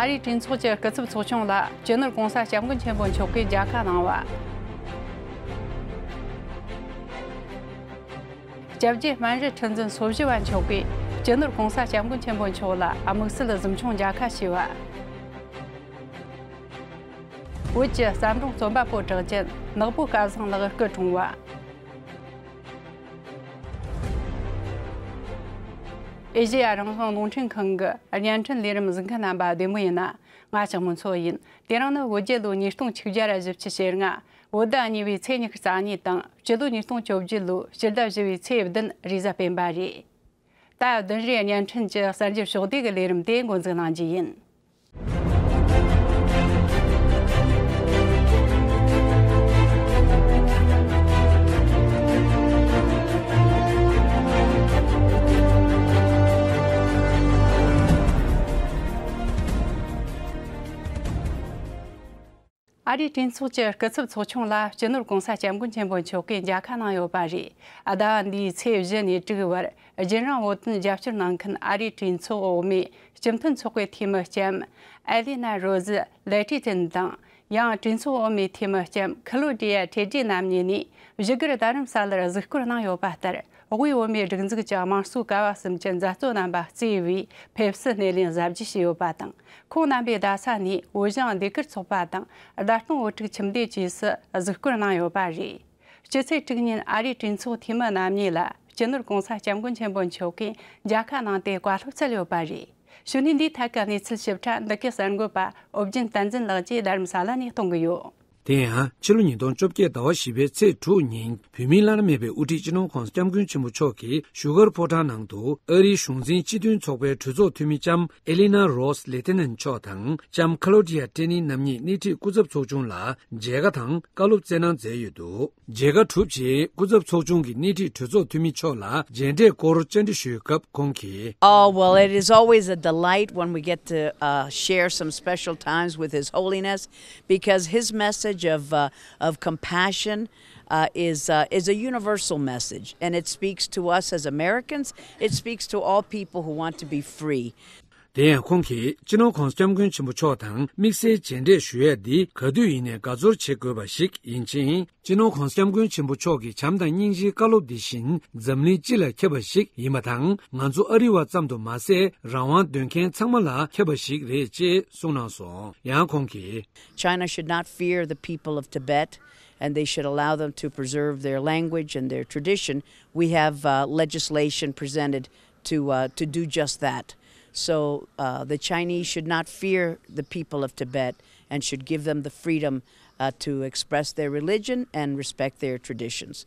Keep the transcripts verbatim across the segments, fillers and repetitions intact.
ཨ་རིའི་གྲོས་ཚོགས་ཀྱི་སྐུ་ཚབ་ཚོགས་ཆུང་ལ་སྤྱི་ནོར་༧གོང་ས་༧སྐྱབས་མགོན་ཆེན་པོ་མཆོག་གིས་མཇལ་ཁ་གནང་བ། སྐྱབས་རྗེ་སྨན་རི་ཁྲི་འཛིན་སོ་བཞི་བ་མཆོག་གིས་སྤྱི་ནོར་༧གོང་ས་༧སྐྱབས་མགོན་ཆེན་པོ་མཆོག་ལ་དམིགས་བསལ་གཟིམ་ཆུང་མཇལ་ཁ་ཞུས་པ། བོད་ཀྱི་ཟམ་གདོང་རྩོམ་པ་པོ་གྲགས་ཅན་ནག་པོ་སྐལ་བཟང་ལགས་སྐུ་གྲོངས་པ། ཨེ་ཤེ་ཡ་རང་དབང་རླུང་འཕྲིན་ཁང་གི་བརྙན་འཕྲིན་ལས་རིམ་གཟིགས་མཁན་རྣམ་པ་བདེ་མོ་ཡིན་ན། ང་ལྕགས་མོ་མཚོ་ཡིན། དེ་རིང་ནི་བོད་རྒྱལ་ལོ་ཉིས་སྟོང་ཆིག་བརྒྱ་བཞི་བཅུ་ཞེ་ལྔ། བོད་ཟླ་གཉིས་པའི་ཚེས་ཉི་ཤུ་རྩ་གཉིས་དང་སྤྱི་ལོ་ཉིས་སྟོང་བཅོ་བརྒྱད་ལོའི་ཕྱི་ཟླ་བཞི་པའི་ཚེས་བདུན་རེས་གཟའ་སྤེན་པ་རེད། ད་བདུན་རེའི་བརྙན་འཕྲིན་གྱི་གསར་འགྱུར་ཕྱོགས་བསྡུས་ཀྱི་ལས་རིམ་དེ་འགོ་འཛུགས་གནང་རྒྱུ་ཡིན། ཨ་རིའི་གྲོས་ཚོགས་ཀྱི་སྐུ་ཚབ་ཚོགས་ཆུང་ལ་སྤྱི་ནོར་༧གོང་ས་༧སྐྱབས་མགོན་ཆེན་པོ་མཆོག་གིས་མཇལ་ཁ་གནང་ཡོད་པ་རེད། ཟླ་བ་འདིའི་ཚེས་བཞི་ནས་དྲུག་བར་རྒྱུན་རིང་བོད་དོན་རྒྱབ་སྐྱོར་གནང་མཁན་ཨ་རིའི་གྲོས་ཚོགས་འོག་མའི་སྤྱི་མཐུན་ཚོགས་པའི་འཐུས་མི་ལྕམ་ཨེ་ལི་ན་རོ་ཟི་ལེ་ཏི་ཏན་དང་། ཡང་གྲོས་ཚོགས་འོག་མའི་འཐུས་མི་ལྕམ་ཁི་ལོ་ཏི་ཡ་ཏྲེ་ཏི་རྣམ་གཉིས་ནས་བཞུགས་སྒར་རྡ་རམ་ས་ལར་གཟིགས་སྐོར་གནང་ཡོད་པ་ལྟར། དབུས་བོད་མིའི་སྒྲིག་འཛུགས་ཀྱི་དམངས་གཙོའི་ཀ་བ་གསུམ་གྱི་མཛད་གཙོ་རྣམ་པ་གཙོས་པའི་ཕེབས་བསུ་སྣེ་ལེན་གཟབ་རྒྱས་བྱས་ཡོད་པ་དང་། ཁོང་རྣམ་པས་རྡ་ས་ནས་བོད་ཞིང་ཟློས་གར་ཚོགས་པ་དང་རྡ་སྟོང་བོད་ཕྲུག་ཁྱིམ་སྡེ་བཅས་སུ་གཟིགས་སྐོར་གནང་ཡོད་པ་རེད། སྤྱི་ཚེས་དྲུག་ཉིན་ཨ་རིའི་གྲོས་ཚོགས་འཐུས་མི་རྣམ་གཉིས་ལ་སྤྱི་ནོར་༧གོང་ས་༧སྐྱབས་མགོན་ཆེན་པོ་མཆོག་གིས་མཇལ་ཁ་གནང་སྟེ་བཀའ་སློབ་སྩལ་ཡོད་པ་རེད། གཞུག་ནས་འདིའི་ཐད་ཀྱི་གནས་ཚུལ་ཞིབ་ཕྲ་འདི་གའི་གསར་འགོད་པ་ཨོ་རྒྱན་བསྟན་འཛིན་ལགས་ཀྱིས་རྡ་རམ་ས་ལ་ནས་གཏོང་གི་ཡོད། དེ་ཡང་ཕྱི་ལོ་ཉིས་སྟོང་བཅོ་བརྒྱད་ཟླ་བ་བཞི་པའི་ཚེས་དྲུག་ཉིན་བོད་མིའི་བླ་ན་མེད་པའི་དབུ་ཁྲིད་སྤྱི་ནོར་༧གོང་ས་༧སྐྱབས་མགོན་ཆེན་པོ་མཆོག་གིས་བཞུགས་སྒར་ཕོ་བྲང་ནང་དུ་ཨ་རིའི་གཞུང་འཛིན་སྤྱི་མཐུན་ཚོགས་པའི་གྲོས་ཚོགས་འཐུས་མི་ལྕམ་ཨེ་ལི་ན་རོས་ལེ་ཏི་ནན་མཆོག་དང་ལྕམ་ཁ་ལོ་ཏི་ཡ་ཏྲེ་ནི་རྣམ་གཉིས་སྣེ་ཁྲིད་སྐུ་ཚབ་ཚོགས་ཆུང་ལ་མཇལ་ཁ་དང་བཀའ་སློབ་སྩལ་གནང་མཛད་ཡོད་འདུག་མཇལ་ཁ་གྲུབ་རྗེས་སྐུ་ཚབ་ཚོགས་ཆུང་གི་སྣེ་ཁྲིད་གྲོས་ཚོགས་འཐུས་མི་མཆོག་ལ་མཇལ་འཕྲད་སྐོར་བཅར་འདྲི་ཞུས་སྐབས་ཁོང་གིས། Oh, well, it is always a delight when we get to uh, share some special times with His Holiness because his message of, uh, of compassion uh, is, uh, is a universal message, and it speaks to us as Americans. It speaks to all people who want to be free. དེ་ཡང་ཁོང་གིས་སྤྱི་ནོར་༧གོང་ས་༧སྐྱབས་མགོན་ཆེན་པོ་མཆོག་དང་དམིགས་བསལ་མཇལ་འཕྲད་ཞུ་ཡས་འདི་ག་དུས་ཡིན་ནའི་དགའ་ཚོར་བྱེད་དགོས་པ་ཞིག་ཡིན་ཕྱིན། སྤྱི་ནོར་༧གོང་ས་༧སྐྱབས་མགོན་ཆེན་པོ་མཆོག་གི་བྱམས་དང་སྙིང་རྗེའི་བཀའ་སློབ་འདི་བཞིན་འཛམ་གླིང་སྤྱི་ལ་ཁྱབ་པ་ཞིག་ཡིན་པ་དང་། ང་ཚོ་ཨ་རི་བ་ཙམ་དུ་མ་ཟད་རང་དབང་འདོད་མཁན་ཚང་མ་ལ་ཁྱབ་པ་ཞིག་རེད་ཅེས་གསུངས་གནང་སོང་། ཡང་ཁོང་གིས། China should not fear the people of Tibet, and they should allow them to preserve their language and their tradition. We have uh, legislation presented to, uh, to do just that. So uh, the Chinese should not fear the people of Tibet and should give them the freedom uh, to express their religion and respect their traditions.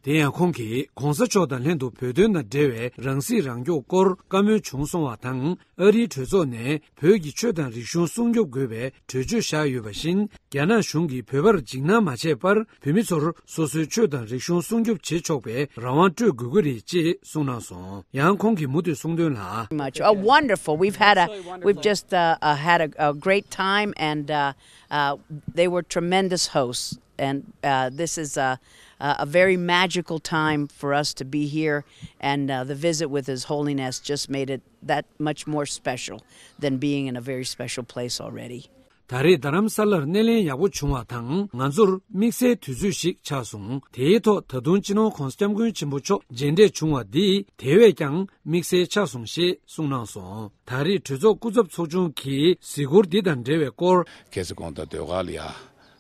དེ་ཡང་ཁོང་གིས་༧གོང་ས་མཆོག་དང་ལྷན་དུ་བོད་དོན་དང་འབྲེལ་བའི་རང་སྲིད་རང་སྐྱོང་སྐོར་བཀའ་མོལ་བྱུང་སོང་བ་དང་། ཨ་རིའི་གྲོས་ཚོགས་ནས་བོད་ཀྱི་ཆོས་དང་རིག་གཞུང་སྲུང་སྐྱོབ་དགོས་པའི་གྲོས་ཆོད་བཞག་ཡོད་པ་བཞིན། རྒྱ་ནག་གཞུང་གིས་བོད་པར་འཇིགས་སྣང་མ་བྱས་པར་བོད་མི་ཚོར་སོ་སོའི་ཆོས་དང་རིག་གཞུང་སྲུང་སྐྱོབ་བྱེད་ཆོག་པའི་རང་དབང་སྤྲོད་དགོས་ཀྱི་རེད་ཅེས་གསུངས་གནང་སོང་། ཡང་ཁོང་གིས་མུ་མཐུད་གསུངས་དོན་ལ། Much. Oh, wonderful. We've had a, we've just uh, uh, had a, a great time, and uh, uh, they were tremendous hosts. And uh, this is a, a very magical time for us to be here, and uh, the visit with His Holiness just made it that much more special than being in a very special place already. ད་རེས་རྡ་རམ་ས་ལར་སྣེ་ལེན་ཡག་པོ་བྱུང་བ་དང་། ང་ཚོར་དམིགས་བསལ་དུས་ཚོད་ཞིག་ཆགས་སོང་། དེའི་ཐོག་ད་དུང་སྤྱི་ནོར་༧གོང་ས་༧སྐྱབས་མགོན་ཆེན་པོ་མཆོག་མཇལ་འཕྲད་བྱུང་བ་འདི་དེ་བས་ཀྱང་དམིགས་བསལ་ཆགས་སོང་ཞེས་གསུངས་གནང་སོང་། ད་རེས་གྲོས་ཚོགས་སྐུ་ཚབ་ཚོགས་ཆུང་གིས་གཟིགས་སྐོར་འདི་དང་འབྲེལ་བའི་སྐོར། ཁ་སང་དགོང་དག་ཟློས་གར་ལ་ཡ།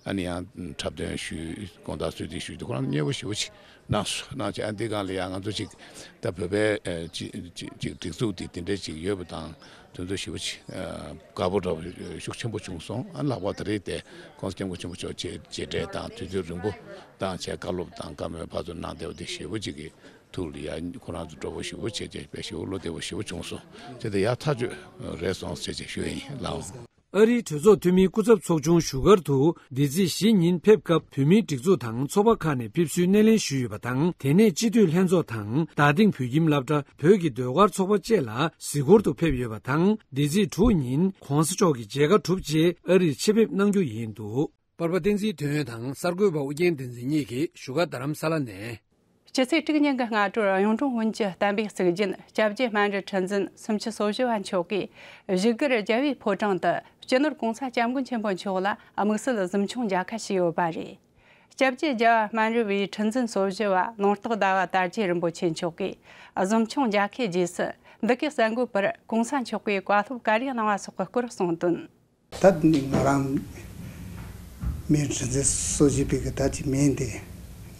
ཨ་ནི་ཡང་འཁྲབ་སྟོན་ཞུས། དགོང་དག་གསོལ་ཚིགས་ཞུས་དུས་ཁོ་རང་མཉེས་པོ་ཞེ་པོ་ཅིག་གནང་སོང་། གནང་བྱས་ཨ་འདི་སྒང་ལ་ཡང་ང་ཚོ་ཅིག་ད་བོད་པའི་ཨ་ཅིག་ཅིག་ཅིག་སྒྲིག་འཛུགས་དེ་དེ་འདྲ་ཅིག་ཡོད་པ་དང་། དེ་ཚོ་ཞེ་པོ་ཅིག་ཨ་དགའ་པོ་འདྲ་པོ་ཤུགས་ཆེན་པོ་བྱུང་སོང་། ཨ་ལྷག་པར་ད་རེས་དེ་༧གོང་ས་༧སྐྱབས་མགོན་ཆེན་པོ་མཆོག་མཇལ་མཇལ་འཕྲད་དང་དུས་ཚོད་རིང་པོ་བཏང་བྱས་བཀའ་སློབ་དང་བཀའ་མོལ་ཕར་ཚུར་གནང་བསྡད་པ་དེ་ཞེ་པོ་ཅིག་གི་ཐུགས་ལ་ཡ་ཁོ་རང་ཚོ་སྤྲོ་པོ་ཞེ་པོ་བྱས་བྱས་དཔེ་ཞེ་པོ་བློ་བདེ་པོ་ཞེ་པོ་བྱུང་སོང་། བྱས་ཏེ་ཡག་ཐག་ཆོད་རེད་སོང་ཟེར་བྱས་ཞུ་ཡ་ཡིན་ལགས། ཨ་རིའི་གྲོས་ཚོགས་འཐུས་མིའི་སྐུ་ཚབ་ཚོགས་ཆུང་བཞུགས་སྒར་དུ་འདི་ཚེས་བཞི་ཉིན་ཕེབས་སྐབས་བོད་མིའི་སྒྲིག་འཛུགས་དང་ཚོགས་པ་ཁག་ནས་ཕེབས་བསུའི་སྣེ་ལེན་ཞུས་ཡོད་པ་དང་། དེ་ནས་སྤྱི་འཐུས་ལྷན་ཚོགས་དང་རྡ་སྟེང་བོད་ཁྱིམ་སློབ་གྲྭ་བོད་ཀྱི་ཟློས་གར་ཚོགས་པ་བཅས་ལ་གཟིགས་སྐོར་དུ་ཕེབས་ཡོད་པ་དང་། འདི་ཚེས་དྲུག་ཉིན་༧གོང་ས་མཆོག་གི་མཇལ་ཁ་གྲུབ་རྗེས་ཨ་རིར་ཆེད་ཕེབས་གནང་རྒྱུ་ཡིན་འདུག་པར་པ་བསྟན་འཛིན་དོན་ཡོད་དང་གསར་འགོད་པ་ཨུ་རྒྱན་བསྟན་འཛིན་གཉིས་ཀྱིས་བཞུགས་སྒར་རྡ་རམ་ས་ལ་ནས། ཕྱི་ཚེས་དྲུག་ཉིན་གྱི་སྔ་དྲོར་གཡུང་དྲུང་བོན་གྱི་བསྟན་པའི་གཙུག་རྒྱན་སྐྱབས་རྗེ་སྨན་རི་ཁྲི་འཛིན་སུམ་ཅུ་སོ་བཞི་བ་མཆོག་གིས་བཞུགས་སྒར་རྒྱལ་བའི་ཕོ་བྲང་དུ་སྤྱི་ནོར་༸གོང་ས་༸སྐྱབས་མགོན་ཆེན་པོ་མཆོག་ལ་དམིགས་བསལ་གཟིམ་ཆུང་མཇལ་ཁ་ཞུས་ཡོད་པ་རེད། སྐྱབས་རྗེ་རྒྱལ་བ་སྨན་རི་བའི་ཁྲི་འཛིན་སོ་བཞི་བ་ལུང་རྟོགས་ཟླ་བ་དར་རྒྱས་རིན་པོ་ཆེ་མཆོག་གིས་གཟིམ་ཆུང་མཇལ་ཁའི་རྗེས་སུ་འདི་གའི་གསར་འགོད་པར་༸གོང་ས་མཆོག་གིས་བཀའ་སློབ་ག་རེ་གནང་བ་སོགས་ཀྱི་སྐོར་གསུངས་དོན། ད་ནི་ང་རང་མི་ཁྲི་འཛིན་སོ་བཞི་པའི་གི་ད་ཅི་མིང་དེ་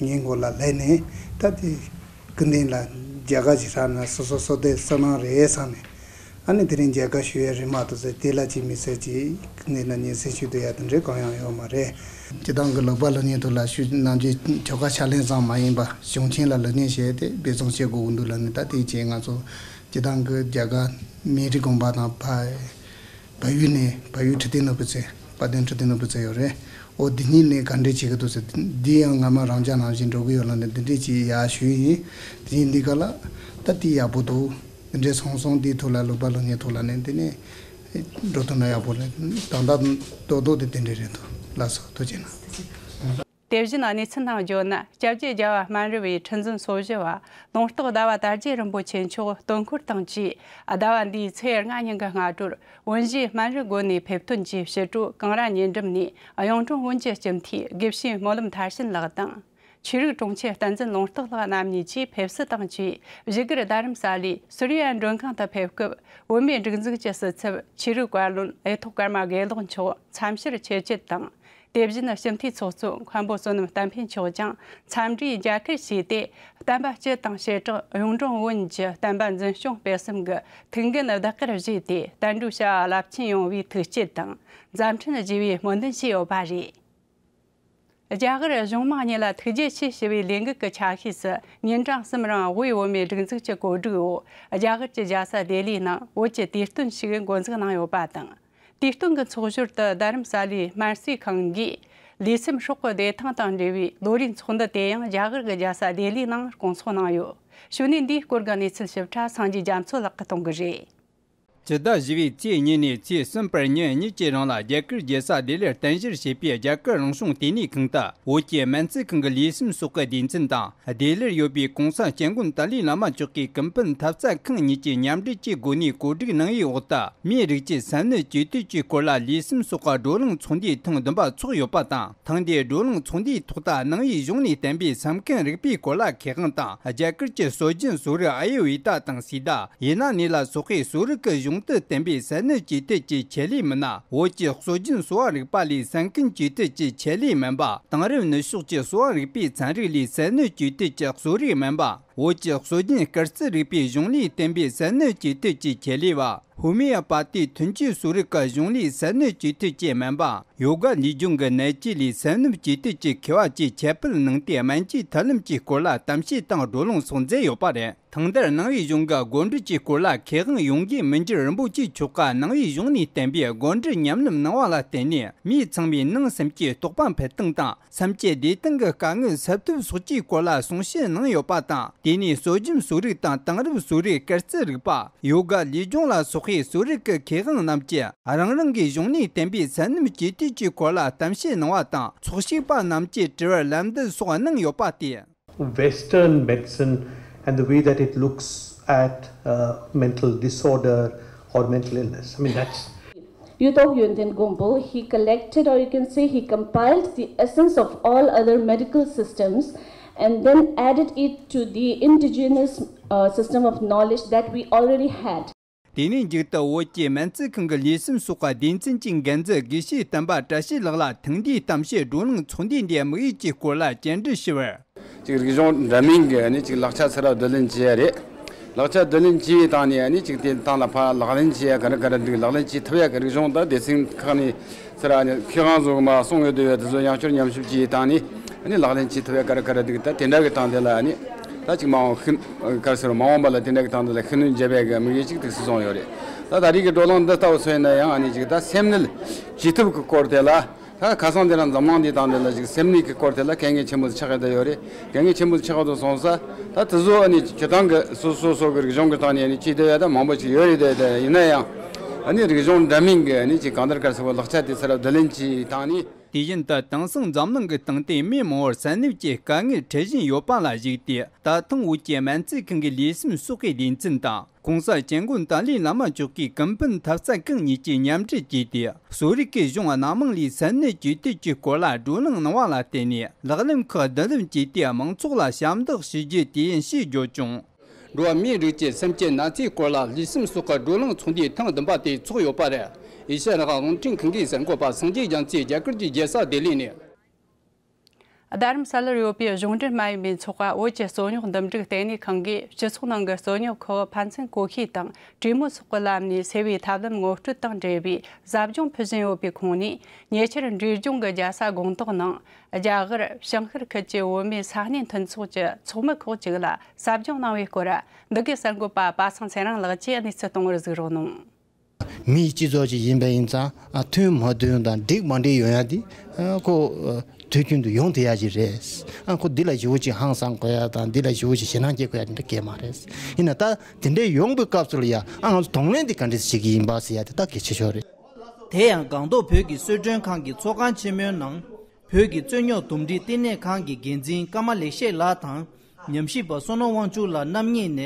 ངའི་མགོ་ལ་ལེན་ནས་ད་དེ་སྐུ་མདུན་ལ་མཇལ་ཁ་ཅིག་ཧྲ་ན་སོ་སོ་སོ་དེ་སུ་ནང་རེད་བསམ་ནས། ཨ་ནི་དེ་རིང་མཇལ་ཁ་ཞུ་ཡ་རེད་མ་གཏོགས་ཟེར་དེ་ལ་ཅི་མི་ཟེར་ཅི་སྐུ་མདུན་ལ་ཉན་སེ་ཞུ་འདོད་ཡ་དེ་འདྲས་གང་ཡང་ཡོད་མ་རེད། སྤྱི་བཏང་གི་ལུག་པ་ལུག་གཉེར་ཐོག་ལ་ཞུ་ནམ་རྒྱུན་ཆོལ་ཁ་ཕྱག་ལེན་ཙམ་མ་ཡིན་པ་གཞུང་ཆེན་ལ་ལུགས་གཉེར་བྱས་ཏེ་འབད་བརྩོན་བྱེད་དགོས་ཀྱི་འདུག་ལབ་ནས། ད་དེ་བྱས་ང་ཚོ་སྤྱི་བཏང་གི་རྒྱ་གར་མི་རིགས་དགོན་པ་དང་ཕ། བལ་ཡུལ་ནས་བལ་ཡུལ་ཁྲི་བརྟན་ནོར་བུ་རྩེ། དཔལ་ལྡན་ཁྲི་བརྟན་ནོར་བུ་རྩེ་ཡོད་རེད། ཨོ་འདི་གཉིས་ནས་ག་འདྲས་བྱེད་ཀྱི་འདུག་ཟེར། འདི་ཡང་སྔ་མ་རང་ཅག་ནང་བཞིན་འགྲོ་གི་ཡོད་ལ་ནི་འདི་འདྲས་ཅིག་ཡར་ཞུས་ཡིན། དེ་ཡིན་འདི་ག་ལ་ད་འདི་ཡག་པོ་འདུག་འདི་འདྲས་སོང་སོང་འདིའི་ཐོག་ལ་ལུག་པ་ལུག་གཉེར་ཐོག་ལ་ནི་འདི་ནས་འགྲོ་ཐུབ་ན་ཡག་པོ་རེད། ད་ལྟ་རྡོག་རྡོག་དེ་དེ་འདྲས་རེད་འདུག་ལགས་སོ། ཐུགས་རྗེ་གནང་། དེ་བཞིན་གནས་ཚུལ་ནང་བརྗོད་ན། སྐྱབས་རྗེ་རྒྱལ་བ་སྨན་རི་བའི་ཁྲི་འཛིན་སོ་བཞི་བ་ལུང་རྟོགས་ཟླ་བ་དར་རྒྱས་རིན་པོ་ཆེ་མཆོག་སྟོན་འཁོར་དང་བཅས་ཟླ་བ་འདིའི་ཚེས་ལྔ་ཉིན་གྱི་སྔ་དྲོར་དབོན་བཞེས་སྨན་རི་དགོན་ནས་ཕེབས་ཐོན་གྱིས་ཕྱི་དྲོ་གངས་ར་ཉེ་འགྲམ་ནས་གཡུང་དྲུང་བོན་གྱི་སྤྱི་འཐུས་དགེ་བཤེས་སྨོན་ལམ་མཐར་ཕྱིན་ལགས་དང་། ཆོས་རིག་དྲུང་ཆེ་བསྟན་འཛིན་ལུང་རྟོགས་ལགས་རྣམ་གཉིས་ཀྱིས་ཕེབས་བསུ་དང་བཅས་བཞུགས་སྒར་རྡ་རམ་ས་ལའི་སུར་ཡ་མགྲོན་ཁང་དུ་ཕེབས་སྐབས། བོད་མིའི་སྒྲིག་འཛུགས་ཀྱི་སྲིད་ཚབ་ཆོས་རིག་བཀའ་བློན་ཨེ་ཐོག་ཀརྨ་དགེ་ལེགས་མཆོག་མཚམས་བཤེར་ཆེ་བསྐྱེད་དང་། དེ་བཞིན་སྤྱི་འཐུས་ཚོགས་གཙོ་མཁན་པོ་བསོད་ནམས་བསྟན་འཕེལ་མཆོག་ཀྱང་འཚམས་འདྲིའི་མཇལ་ཁར་ཞུགས་ཏེ། བསྟན་པ་སྤྱི་དང་བྱེ་བྲག་གཡུང་དྲུང་བོན་གྱི་བསྟན་པ་འཛིན་སྐྱོང་སྤེལ་གསུམ་གྱི་ཐུགས་འགན་བདག་གིར་བཞེས་ཏེ། བསྟན་འགྲོའི་བྱ་བ་རླབས་ཆེན་ཡོང་བའི་ཐུགས་བསྐྱེད་དང་མཛད་འཕྲིན་རྒྱས་པའི་སྨོན་འདུན་ཞུས་ཡོད་པ་རེད། རྒྱ་གར་གཞུང་མང་གཉིས་ལ་ཐུགས་རྗེ་ཆེ་ཞུ་བའི་ལས་འགུལ་གྱི་ཆ་ཤས་སུ་ཉིན་གྲངས་གསུམ་རིང་དབུས་བོད་མིའི་སྒྲིག་འཛུགས་ཀྱི་གོ་སྒྲིག་འོག་རྒྱ་གར་གྱི་རྒྱལ་ས་ལྡི་ལིའི་ནང་བོད་ཀྱི་དུས་སྟོན་ཞིག་འགོ་འཛུགས་གནང་ཡོད་པ་དང་། དུས་སྟོན་གྱི་ཚོགས་ཞོར་དུ་རྡ་རམ་ས་ལའི་སྨན་རྩིས་ཁང་གིས་ལུས་སེམས་སྲོག་གི་བདེ་ཐང་དང་འབྲེལ་བའི་ལོ་རེའི་ཚོགས་འདུ་དེ་ཡང་རྒྱ་གར་གྱི་རྒྱལ་ས་ལྡི་ལིའི་ནང་སྐོང་ཚོགས་གནང་ཡོད། ཞུ་ནས་འདིའི་སྐོར་གྱི་གནས་ཚུལ་ཞིབ་ཕྲ་སངས་རྒྱས་རྒྱ་མཚོ་ལགས་ཀྱིས་གཏོང་གི་རེད། སྤྱི་ཟླ་བཞི་པའི་ཚེས་གཉིས་ནས་ཚེས་གསུམ་བར་ཉིན་གཉིས་ཀྱི་རིང་ལ་རྒྱ་གར་རྒྱལ་ས་ལྡི་ལིར་རྟེན་གཞིར་བྱས་པའི་རྒྱ་གར་རང་གཞུང་ལྟེ་གནས་ཁང་དུ་བོད་ཀྱི་སྨན་རྩིས་ཁང་གི་ལུས་སེམས་སྲོག་གི་སྡེ་ཚན་དང་། ལྡི་ལིར་ཡོད་པའི་༸གོང་ས་༸སྐྱབས་མགོན་ཏཱ་ལའི་བླ་མ་མཆོག་གི་ཀུན་ཕན་ཐེབས་རྩ་ཁང་གཉིས་ཀྱིས་མཉམ་འབྲེལ་གྱི་སྒོ་ནས་གོ་སྒྲིག་གནང་བའི་འོག་ཏུ། མིའི་རིགས་ཀྱི་སེམས་ནད་ཇུས་གཏོད་ཀྱི་སྐོར་ལ་ལུས་སེམས་སྲོག་ག་བགྲོ་གླེང་ཚོགས་འདུའི་ཐེངས་བདུན་པ་འཚོགས་ཡོད་པ་དང་། ཐེངས་འདིའི་བགྲོ་གླེང་ཚོགས་འདུའི་ཐོག་ཏུ་ནང་པའི་གཞུང་ནས་བསྟན་པའི་སེམས་ཁམས་རིག་པའི་སྐོར་ལ་མཁས་དབང་དང་། རྒྱ་གར་གྱི་སྲོལ་རྒྱུན་གསོ་རིག་ཨ་ཡུར་ཝེ་ད་དང་སིདྡྷ། ཡུ་ན་ནི་ལ་སོགས་པའི་གསོ་རིག་གི་གཞུང་དུ་བསྟན་པའི་སེམས་ནད་ཇུས་གཏོད་ཀྱི་ཆེད་ལས་མི་སྣ། བོད་ཀྱི་སྲོལ་རྒྱུན་གསོ་བ་རིག་པ་ལས་སེམས་ཁམས་ཇུས་གཏོད་ཀྱི་ཆེད་ལས་སྨན་པ། དེང་རབས་ནུས་ཤུགས་ཀྱི་གསོ་བ་རིག་པའི་ཚན་རིག་ལས་སེམས་ནད་ཇུས་གཏོད་ཀྱི་གསོ་རིག་སྨན་པ། བོད་ཀྱི་སྲོལ་རྒྱུན་སྐར་རྩིས་རིག་པའི་གཞུང་ལས་བསྟན་པའི་སེམས་ནད་ཇུས་གཏོད་ཀྱི་ཆེད་ལས་པ། ཧུ་མི་ཡ་པ་ཏི་ཐུན་གཅོད་གསོ་རིག་གི་གཞུང་ལས་སེམས་ནད་ཇུས་གཏོད་ཀྱི་སྨན་པ། ཡོ་ག་ལུས་སྦྱོང་གི་ནད་བཅོས་ལས་སེམས་ནད་ཇུས་གཏོད་ཀྱི་མཁས་པ་བཅས་ཁྱད་པར་གནང་སྟེ། སྨན་བཅོས་ཐབས་ལམ་གྱི་སྐོར་ལ་གཏམ་བཤད་དང་བགྲོ་གླེང་སོགས་མཛད་ཡོད་པ་རེད། ཐེངས་འདིར་ནང་པའི་གཞུང་གི་དགོངས་འགྲེལ་གྱི་སྐོར་ལ་མཁས་དབང་ཡོངས་དགེ་མི་འགྱུར་རིན་པོ་ཆེ་མཆོག་གིས་ནང་པའི་གཞུང་ནས་བསྟན་པའི་དགོངས་འགྲེལ་ཉམས་ལེན་གནང་བ་ལ་བརྟེན་ནས། མིའི་ཚང་མའི་ནང་སེམས་ཀྱི་རྟོགས་པ་འཕེལ་སྟངས་དང་། སེམས་ཀྱི་བདེ་ཐང་གི་དཀའ་ངལ་སེལ་ཐབས་སོགས་ཀྱི་སྐོར་ལ་གསུང་བཤད་གནང་ཡོད་པ་དང་། དེ་ནས་སྲོལ་རྒྱུན་གསོ་རིག་དང་། དེང་རབས་གསོ་རིག་སྐར་རྩིས་རིག་པ། ཡོ་ག་ལུས་སྦྱོང་ལ་སོགས་པའི་གསོ་རིག་གི་མཁས་དབང་རྣམས་ཀྱིས་རང་རང་གི་གཞུང་ནས་བསྟན་པའི་སེམས་ནད་ཇུས་གཏོད་ཀྱི་སྐོར་ལ་གཏམ་བཤད་གནང་བ་དང་། འཚོགས་ཞུགས་པ་རྣམས་ཀྱིས་དྲི་བར་ལན་འདེབས་སོགས་གནང་ཡོད་པ་སྟེ། Western medicine and the way that it looks at uh, mental disorder or mental illness. I mean, that's. Yudok Yönten Gompo, he collected, or you can say, he compiled the essence of all other medical systems and then added it to the indigenous uh, system of knowledge that we already had. དེ་ནས་མཇུག་ཏུ་བོད་ཀྱི་སྨན་རྩིས་ཁང་གི་ལུས་སེམས་སྲོག་གི་སྡེ་ཚན་གྱི་འགན་འཛིན་དགེ་བཤེས་སྟོན་པ་བཀྲ་ཤིས་ལགས་ལ་ཐེངས་འདིའི་གཏམ་བཤད་བགྲོ་གླེང་ཚོགས་འདུའི་འདིའི་དམིགས་ཡུལ་གྱི་སྐོར་ལ་བཅར་འདྲི་ཞུས་པར། ཅིག་རིག་གཞུང་འདྲ་མིན་གྱི་ནི་ཅིག་ལག་ཆ་ཚུར་བསྡུ་ལེན་བྱས་རེད། ལག་ཆ་བསྡུ་ལེན་བྱས་བཏང་ནས་ནི་ཅིག་དེ་དང་ལ་ཕར་ལག་ལེན་བྱས་ཡ་ག་རེ་ག་རེ་འདུག་ལག་ལེན་བྱེད་ཐུབ་ཡ་གི་རིག་གཞུང་དང་སྡེ་ཚན་ཁག་ནས་ཚུར་ནི་མཁས་དབང་ཚོ་གི་མ་གསུང་ཡོད་དུ་ཡོད་དེ་ཚོ་ཡང་བསྐྱར་ཉམས་ཞིབ་བྱས་བཏང་ནས་ནི་ལག་ལེན་བྱེད་ཐུབ་ཡ་ག་རེ་ག་རེ་འདུག་ད་དེ་འདྲ་གི་སྟེང་དེ་ལ་ནི་ད་ཅིག་མ་འོངས་ཤིན་ག་རེ་ཟེར་མ་འོངས་པ་ལ་དེ་འདྲ་གི་སྟེང་དེ་ལ་ཤུགས་སྣོན་བརྒྱབ་ཡ་གི་དམིགས་ཡུལ་ཅིག་ཏོག་ཙམ་བཟུང་ཡོད་རེད། ད་ད་རེས་ཀྱི་བགྲོ་གླེང་འདི་ལྟ་བུ་ཚོ་ཡིན་ན་ཡང་ནི་ཅིག་ད་སེམས་ནད་བཅོས་ཐབས་ཀྱི་སྐོར་དེ་ལ། ད་ཁ་སང་དེ་རིང་འཛམ་གླིང་འདིའི་སྟེང་དེ་ལ་ཅིག་སེམས་ནད་ཀྱི་སྐོར་དེ་ལ་གལ་གནད་ཆེན་པོ་ཆགས་ཀྱི་ཡོད་རེད། གལ་གནད་ཆེན་པོ་ཆགས་ཀྱི་སོང་ཙང་ད་དེ་ཚོ་ནི་སྤྱིར་བཏང་གི་སོ་སོ་སོ་གི་རིག་གཞུང་གི་སྟེང་ནས་ནི་ཅིག་བསྡུ་ཡ་ད་མང་པོ་ཅིག་ཡོད་རེད་དེ། དེ་ཡིན་ན་ཡང་ཨ་ནི་རིག་གཞུང་འདྲ་མིན་གྱི་ནི་ཅིག་གང་ལྟར་ག་རེ་ཟེར་བ་ལག་ཆ་དེ་ཚུར་བསྡུ་ལེན་བྱས་བཏང་ནས་ དུས་རྒྱུན་དུ་དེང་སང་འཛམ་གླིང་གི་སྟེང་དུ་མི་མང་བོར་ས་གནས་ཀྱི་དཀའ་ངལ་འཕྲད་བཞིན་ཡོད་པ་ལ་གཞིགས་ཏེ། ད་ཐེངས་བོད་ཀྱི་སྨན་རྩིས་ཁང་གི་ལུས་སེམས་གསོ་བའི་ལས་འཛིན་དང་། ྋགོང་ས་ྋསྐྱབས་མགོན་ཏཱ་ལའི་བླ་མ་མཆོག་གིས་ཀུན་ཕན་ཐེབས་རྩ་ཁང་གཉིས་ཀྱིས་མཉམ་འབྲེལ་བྱས་ཏེ། གསོ་རིག་གི་གཞུང་སྣ་མང་ལས་ས་གནས་སྤྱི་དོན་གྱི་སྐོར་ལ་བགྲོ་གླེང་གནང་བ་ལ་བརྟེན་ནས། ལག་ལེན་ཁག་བསྡུ་ལེན་བྱས་ཏེ། མང་ཚོགས་ལ་ཞབས་འདེགས་ཞུ་རྒྱུ་དེ་ཡིན་ཞེས་བརྗོད་བྱུང་། འགྲོ་བ་མིའི་རིགས་ཀྱི་སེམས་ཀྱི་ན་ཚའི་སྐོར་ལ་ལུས་སེམས་གསོ་བཀའ་བགྲོ་གླེང་ཚོགས་འདུའི་ཐེངས་བདུན་པ་དེ་ཚོགས་ཡོད་པ་རེད། ཨེ་ཤ་ཡ་རང་དབང་རླུང་འཕྲིན་ཁང་གི་གསར་འགོད་པ་སངས་རྒྱས་རྒྱ་མཚོས་རྒྱ་གར་གྱི་རྒྱལ་ས་ལྡི་ལི་ནས། རྡ་རམ་ས་ལར་ཡོད་པའི་གཞུང་འབྲེལ་མ་ཡིན་པའི་ཚོགས་པ་བོད་ཀྱི་རྩོད་རྙོག་འདུམ་འགྲིག་ལྟེ་གནས་ཁང་གིས། སྤྱི་ཚོགས་ནང་གི་རྩོད་རྙོག་ཁག་ཕན་ཚུན་གོ་ཤེས་དང་གྲོས་མོལ་སོགས་ཀྱི་ལམ་ནས་སེལ་བའི་ཐབས་ལམ་ངོ་སྤྲོད་དང་འབྲེལ་བའི་ཟབ་སྦྱོང་ཕུལ་བཞིན་ཡོད་པའི་ཁོངས་ནས། ཉེ་ཆར་འབྲས་ལྗོངས་ཀྱི་རྒྱལ་ས་སྒང་ཏོག་ནང་རྒྱ་གར་བྱང་ཤར་ཁུལ་གྱི་བོད་མིའི་ས་གནས་མཐུན་ཚོགས་ཀྱི་ཚོགས་མི་ཁག་ཅིག་ལ་ཟབ་སྦྱོང་གནང་བའི་སྐོར། འདི་གའི་གསར་འགོད་པ་པ་སངས་ཚེ་རིང་ལགས་ཀྱིས་གནས་ཚུལ་གཏོང་བར་གཟིགས་རོགས་གནང་། མིའི་སྤྱི་ཚོགས་ཅིག་ཡིན་པ་ཡིན་ཙང་། ཨ། མཐུན་མ་མཐུན་དང་འགྲིག་མ་འགྲིག་ཡོང་ཡ་དེ། ཨ། ཁོ། ཨ། དུས་རྒྱུན་དུ་ཡོང་བསྡད་ཡ་ཅིག་རེད། ཨ། ཁོ་འདི་ལ་ཞེ་པོ་ཅིག་ཧང་སང་དགོས་ཡ་དང་། འདི་ལ་ཞེ་པོ་ཅིག་ཞེད་སྣང་སྐྱེ་དགོས་ཡ་དེ་འདྲ་གང་ཡང་མ་རེད། ཡིན་ན་ད་དེ་འདྲའི་ཡོང་བའི་སྐབས་སུ་ལ་ཡ། ཨ། ང་ཚོ་གདོང་ལེན་དེ་ག་འདྲས་བྱེད་ཀྱི་ཡིན་པ་ཟེར་ཡ་དེ་ད་གལ་ཆེ་ཤོས་རེད། དེ་ཡང་སྒང་ཏོག་བོད་ཀྱི་གསོལ་མགྲོན་ཁང་གི་ཚོགས་ཁང་ཆེན་མོའི་ནང་། བོད་ཀྱི་རྩོད་རྙོག་འདུམ་འགྲིག་ལྟེ་གནས་ཁང་གི་འགན་འཛིན་ཀརྨ་ལེགས་བཤད་ལགས་དང་། ཉམས་ཞིབ་པ་བསོད་ནམས་དབང་ཕྱུག་ལགས་རྣམ་གཉིས་ནས།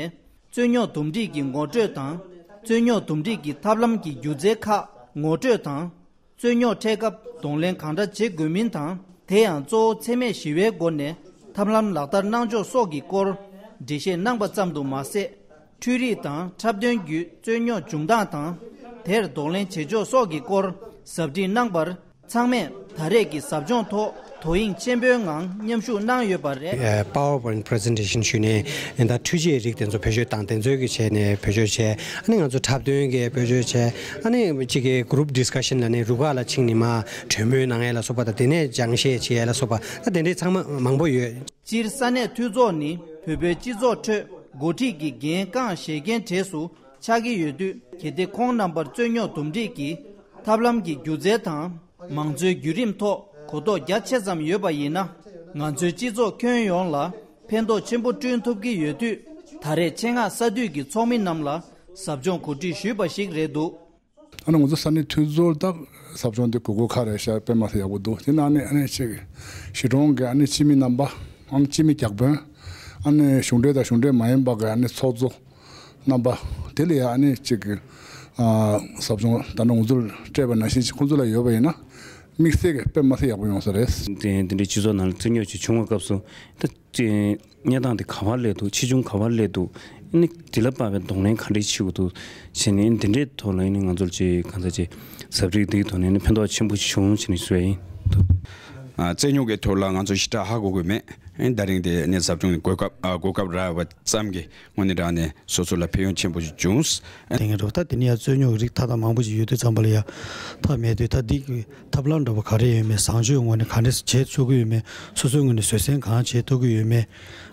རྩོད་རྙོག་འདུམ་འགྲིག་གི་ངོ་སྤྲོད་དང་། རྩོད་རྙོག་འདུམ་འགྲིག་གི་ཐབས་ལམ་གྱི་སྒྱུ་རྩལ་ཁག་ངོ་སྤྲོད་དང་། རྩོད་རྙོག་འཕྲད་སྐབས་གདོང་ལེན་གང་འདྲ་བྱེད་དགོས་མིན་དང་། དེ་ཡང་གཙོ་བོ་འཚེ་མེད་ཞི་བའི་སྒོ་ནས་ཐབས་ལམ་ལག་བསྟར་གནང་ཕྱོགས་སོགས་ཀྱི་སྐོར་འགྲེལ་བཤད་གནང་པ་ཙམ་དུ་མ་ཟད། འཕྲུལ་རིག་དང་འཁྲབ་སྟོན་བརྒྱུད་རྩོད་རྙོག་འབྱུང་སྟངས་དང་། དེར་གདོང་ལེན་བྱེད་ཕྱོགས་སོགས་ཀྱི་སྐོར་ཟབ་ཁྲིད་གནང་པར། ཚང་མས་ད་རེས་ཀྱི་ཟབ་སྦྱོང་ཐོག་དོ་དབྱིངས་ཆེན་པོའི་ངང་མཉམ་ཞུགས་གནང་ཡོད་པ་རེད། ཨ། PowerPoint presentation ཞུས་ནས། ད་འཕྲུལ་ཆས་རིགས་དེ་ཚོ་བེད་སྤྱོད་བཏང་། དེ་ཚོའི་གི་བྱས་ནས་བེད་སྤྱོད་བྱས། ཨ་ནི་ང་ཚོ་འཁྲབ་སྟོན་གྱི་བེད་སྤྱོད་བྱས། ཨ་ནི་གཅིག་གི་group discussion ལ་ནི་རུ་ཁག་ལ་ཕྱིན་ནས་མར་གྲོས་མོལ་གནང་ཡས་ལ་སོགས་པ་དང་། དེ་ནས་སྦྱང་བཤད་བྱེད་ཡས་ལ་སོགས་པ། ད་དེ་འདྲའི་ཚང་མ་མང་པོ་ཡོད། སྤྱིར་ས་གནས་འཐུས་ཚོགས་ནི་བོད་པའི་སྤྱི་ཚོགས་ཁྲོད་འགོ་ཁྲིད་ཀྱི་འགན་རྐང་བཞེས་མཁན་གྲས་སུ་ཆགས་ཀྱི་ཡོད་དུས། གལ་ཏེ་ཁོང་རྣམ་པར་རྩོད་རྙོག་འདུམ་འགྲིག་གི་ཐབས་ལམ་གྱི་སྒྱུ་རྩལ་དང་། མང་གཙོའི་བརྒྱུད་རིམ་ཐོག་གོ་རྟོགས་རྒྱ་ཆེ་ཙམ་ཡོད་པ་ཡིན་ན། ང་ཚོའི་སྤྱི་ཚོགས་ཁྱོན་ཡོངས་ལ་ཕན་ཐོགས་ཆེན་པོ་བསྐྲུན་ཐུབ་ཀྱི་ཡོད་དུས། ད་རེས་ཆེད་མངགས་ས་འཐུས་ཀྱི་ཚོགས་མི་རྣམས་ལ་ཟབ་སྦྱོང་གོ་སྒྲིག་ཞུས་པ་ཞིག་རེད་འདུག། ཨ་ནི་ང་ཚོ་ས་གནས་འཐུས་ཚོགས་ལ་ད་ཟབ་སྦྱོང་འདི་དགོས་མཁོ་ག་རེ་ཤར་དཔེ་མ་སྲིད་ཡག་པོ་འདུག། དེ་ནང་ནས་ཨ་ནི་ཅིག་གཞིས་གྲོང་གི་ཨ་ནི་སྤྱི་མི་རྣམ་པ། ཨ་ནི་སྤྱི་མི་བརྒྱ་དཔོན། ཨ་ནི་གཞུང་འབྲེལ་དང་གཞུང་འབྲེལ་མ་ཡིན་པ་གི་ཨ་ནི་ཚོགས་གཙོ་རྣམ་པ། དེ་ལ་ཡ་ཨ་ནི་ཅིག་གི་ཨ་ཟབ་སྦྱོང་ད་ནང་ང་ཚོར་སྤྲད་པ་ནང་བཞིན་ཅིག་ཁོང་ཚོ་ལ་ཡོད་པ་ཡིན་ན། དམིགས་བསལ་གྱི་དཔེ་མ་སྲིད་ཡག་པོ་ཡོང་ས་རེད། དེ་དེ་འདྲའི་སྤྱི་ཚོགས་ནང་ལ་རྩོད་རྙོག་ཅིག་བྱུང་བའི་སྐབས་སུ། ད་ཅིག་གནས་སྟངས་དེ་ག་པར་སླེབས་འདུག། ཆེ་ཆུང་ག་པར་སླེབས་འདུག། ཨ་ནི་དེ་ལ་དཔག་པའི་གདོང་ལེན་ག་འདྲས་བྱེད་དགོས་འདུག་བྱས་ནས། ཨ་ནི་དེ་འདྲའི་ཐོག་ལ་ཨ་ནི་ང་ཚོར་ཅིག་གང་ཟག་ཅིག་ཟབ་རིགས་འདིའི་ཐོག་ནས་ཨ་ནི་ཕན་ཐོགས་ཆེན་པོ་ཞིག་བྱུང་བྱས་ནས་ཞུ་ཡ་ཡིན། ཨ། རྩོད་རྙོག་གི་ཐོག་ལ་ང་ཚོ་ཞེ་དྲག་ཧ་གོ་གི་མེད། ཨ་ནི་ད་རིང་དེ་ཨ་ནི་ཟབ་སྦྱོང་གི་གོ་སྐབས། ཨ། གོ་སྐབས་རག་པ་ཙམ་གྱིས་དངོས་གནས་དྲང་ནས་སོ་སོ་ལ་ཕན་ཡོན་ཆེན་པོ་ཞིག་བྱུང་། དེ་ངས་རོགས་ད་དེ་ནས་ཡ་རྩོད་རྙོག་གི་རིགས་མཐའ་དག་མང་པོ་ཞིག་ཡོད་དུས་ཙམ་པ་ལ་ཡ། ཐབས་མེད་དུས་ད་འདི་གི་ཐབས་ལམ་འདྲ་པོ་ག་རེ་ཡོད་མེད། བཟང་སྤྱོད་ངོས་ནས་ག་འདྲས་བྱེད་ཆོག་གི་ཡོད་མེད། སོ་སོའི་ངོས་ནས་བཟོད་བསྲན་གང་བྱེད་ཐུབ་ཀྱི་ཡོད་མེད།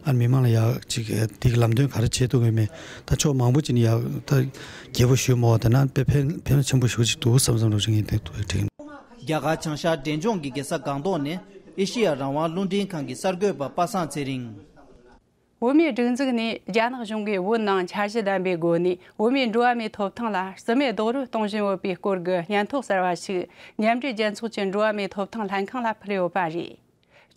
ཨ། མི་མང་ལ་ཡ་ཅིག་འདི་གི་ལམ་སྟོན་ག་རེ་བྱེད་ཐུབ་ཀྱི་ཡོད་མེད། ད་ཕྱོགས་མང་པོ་ཅིག་ནས་ཡ་ད་རྒྱས་པོ་ཞུས་མ་འོང་། དེ་ན་དཔེ་ཕན་ཕན་ཆེན་པོ་ཞེ་པོ་ཅིག་འདུག་བསམ་བསམ་འདྲ་པོ་ཅིག་ངས་དེ་དྲན། རྒྱ་གར་བྱང་ཤར་འབྲས་ལྗོངས་ཀྱི་རྒྱལ་ས་སྒང་ཏོག་ནས་ཨེ་ཤེ་ཡ་རང་དབང་རླུང་འཕྲིན་ཁང་གི་གསར་འགོད་པ་པ་སངས་ཚེ་རིང་། བོད་མིའི་སྒྲིག་འཛུགས་ནས་རྒྱ་ནག་གཞུང་གིས་བོད་ནང་འཆར་གཞི་ལྡན་པའི་སྒོ་ནས་བོད་མིའི་འགྲོ་བ་མིའི་ཐོབ་ཐང་ལ་རྩིས་མེད་རྡོག་རོལ་གཏོང་བཞིན་ཡོད་པའི་སྐོར་གྱི་སྙན་ཐོ་གསར་བ་ཞིག་མཉམ་འབྲེལ་རྒྱལ་ཚོགས་ཀྱི་འགྲོ་བ་མིའི་ཐོབ་ཐང་ལྷན་ཁང་ལ་ཕུལ་ཡོད་པ་རེད།